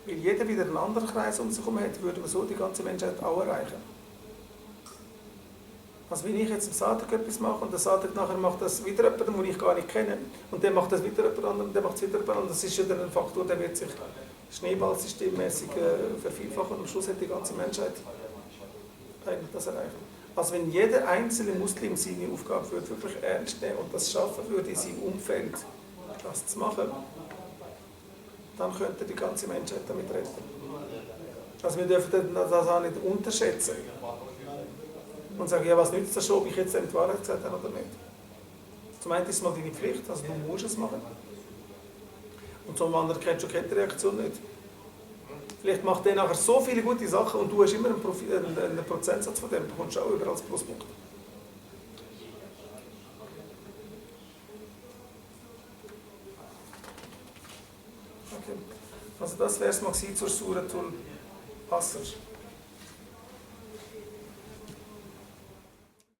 weil jeder wieder einen anderen Kreis um sich herum hat, würden wir so die ganze Menschheit auch erreichen. Also wenn ich jetzt im Sadek etwas mache und der Sadek nachher macht das wieder jemand, den ich gar nicht kenne, und der macht das wieder jemand anderem, der macht es wieder jemand anderem, das ist ja dann ein Faktor, der wird sich schneeballsystemmäßig vervielfachen und am Schluss hat die ganze Menschheit eigentlich das erreichen. Also wenn jeder einzelne Muslim seine Aufgabe würde wirklich ernst nehmen und das schaffen würde, in seinem Umfeld das zu machen, dann könnte die ganze Menschheit damit retten. Also wir dürfen das auch nicht unterschätzen und sagen, ja, was nützt das schon, ob ich jetzt die Wahrheit gesagt habe oder nicht. Zum einen ist es mal deine Pflicht, also du musst es machen. Und zum anderen kennst du die Reaktion nicht. Vielleicht macht der nachher so viele gute Sachen und du hast immer einen Prozentsatz von dem, bekommst du auch überall als Pluspunkt. Okay. Also das wäre es mal zur Suratul Asr.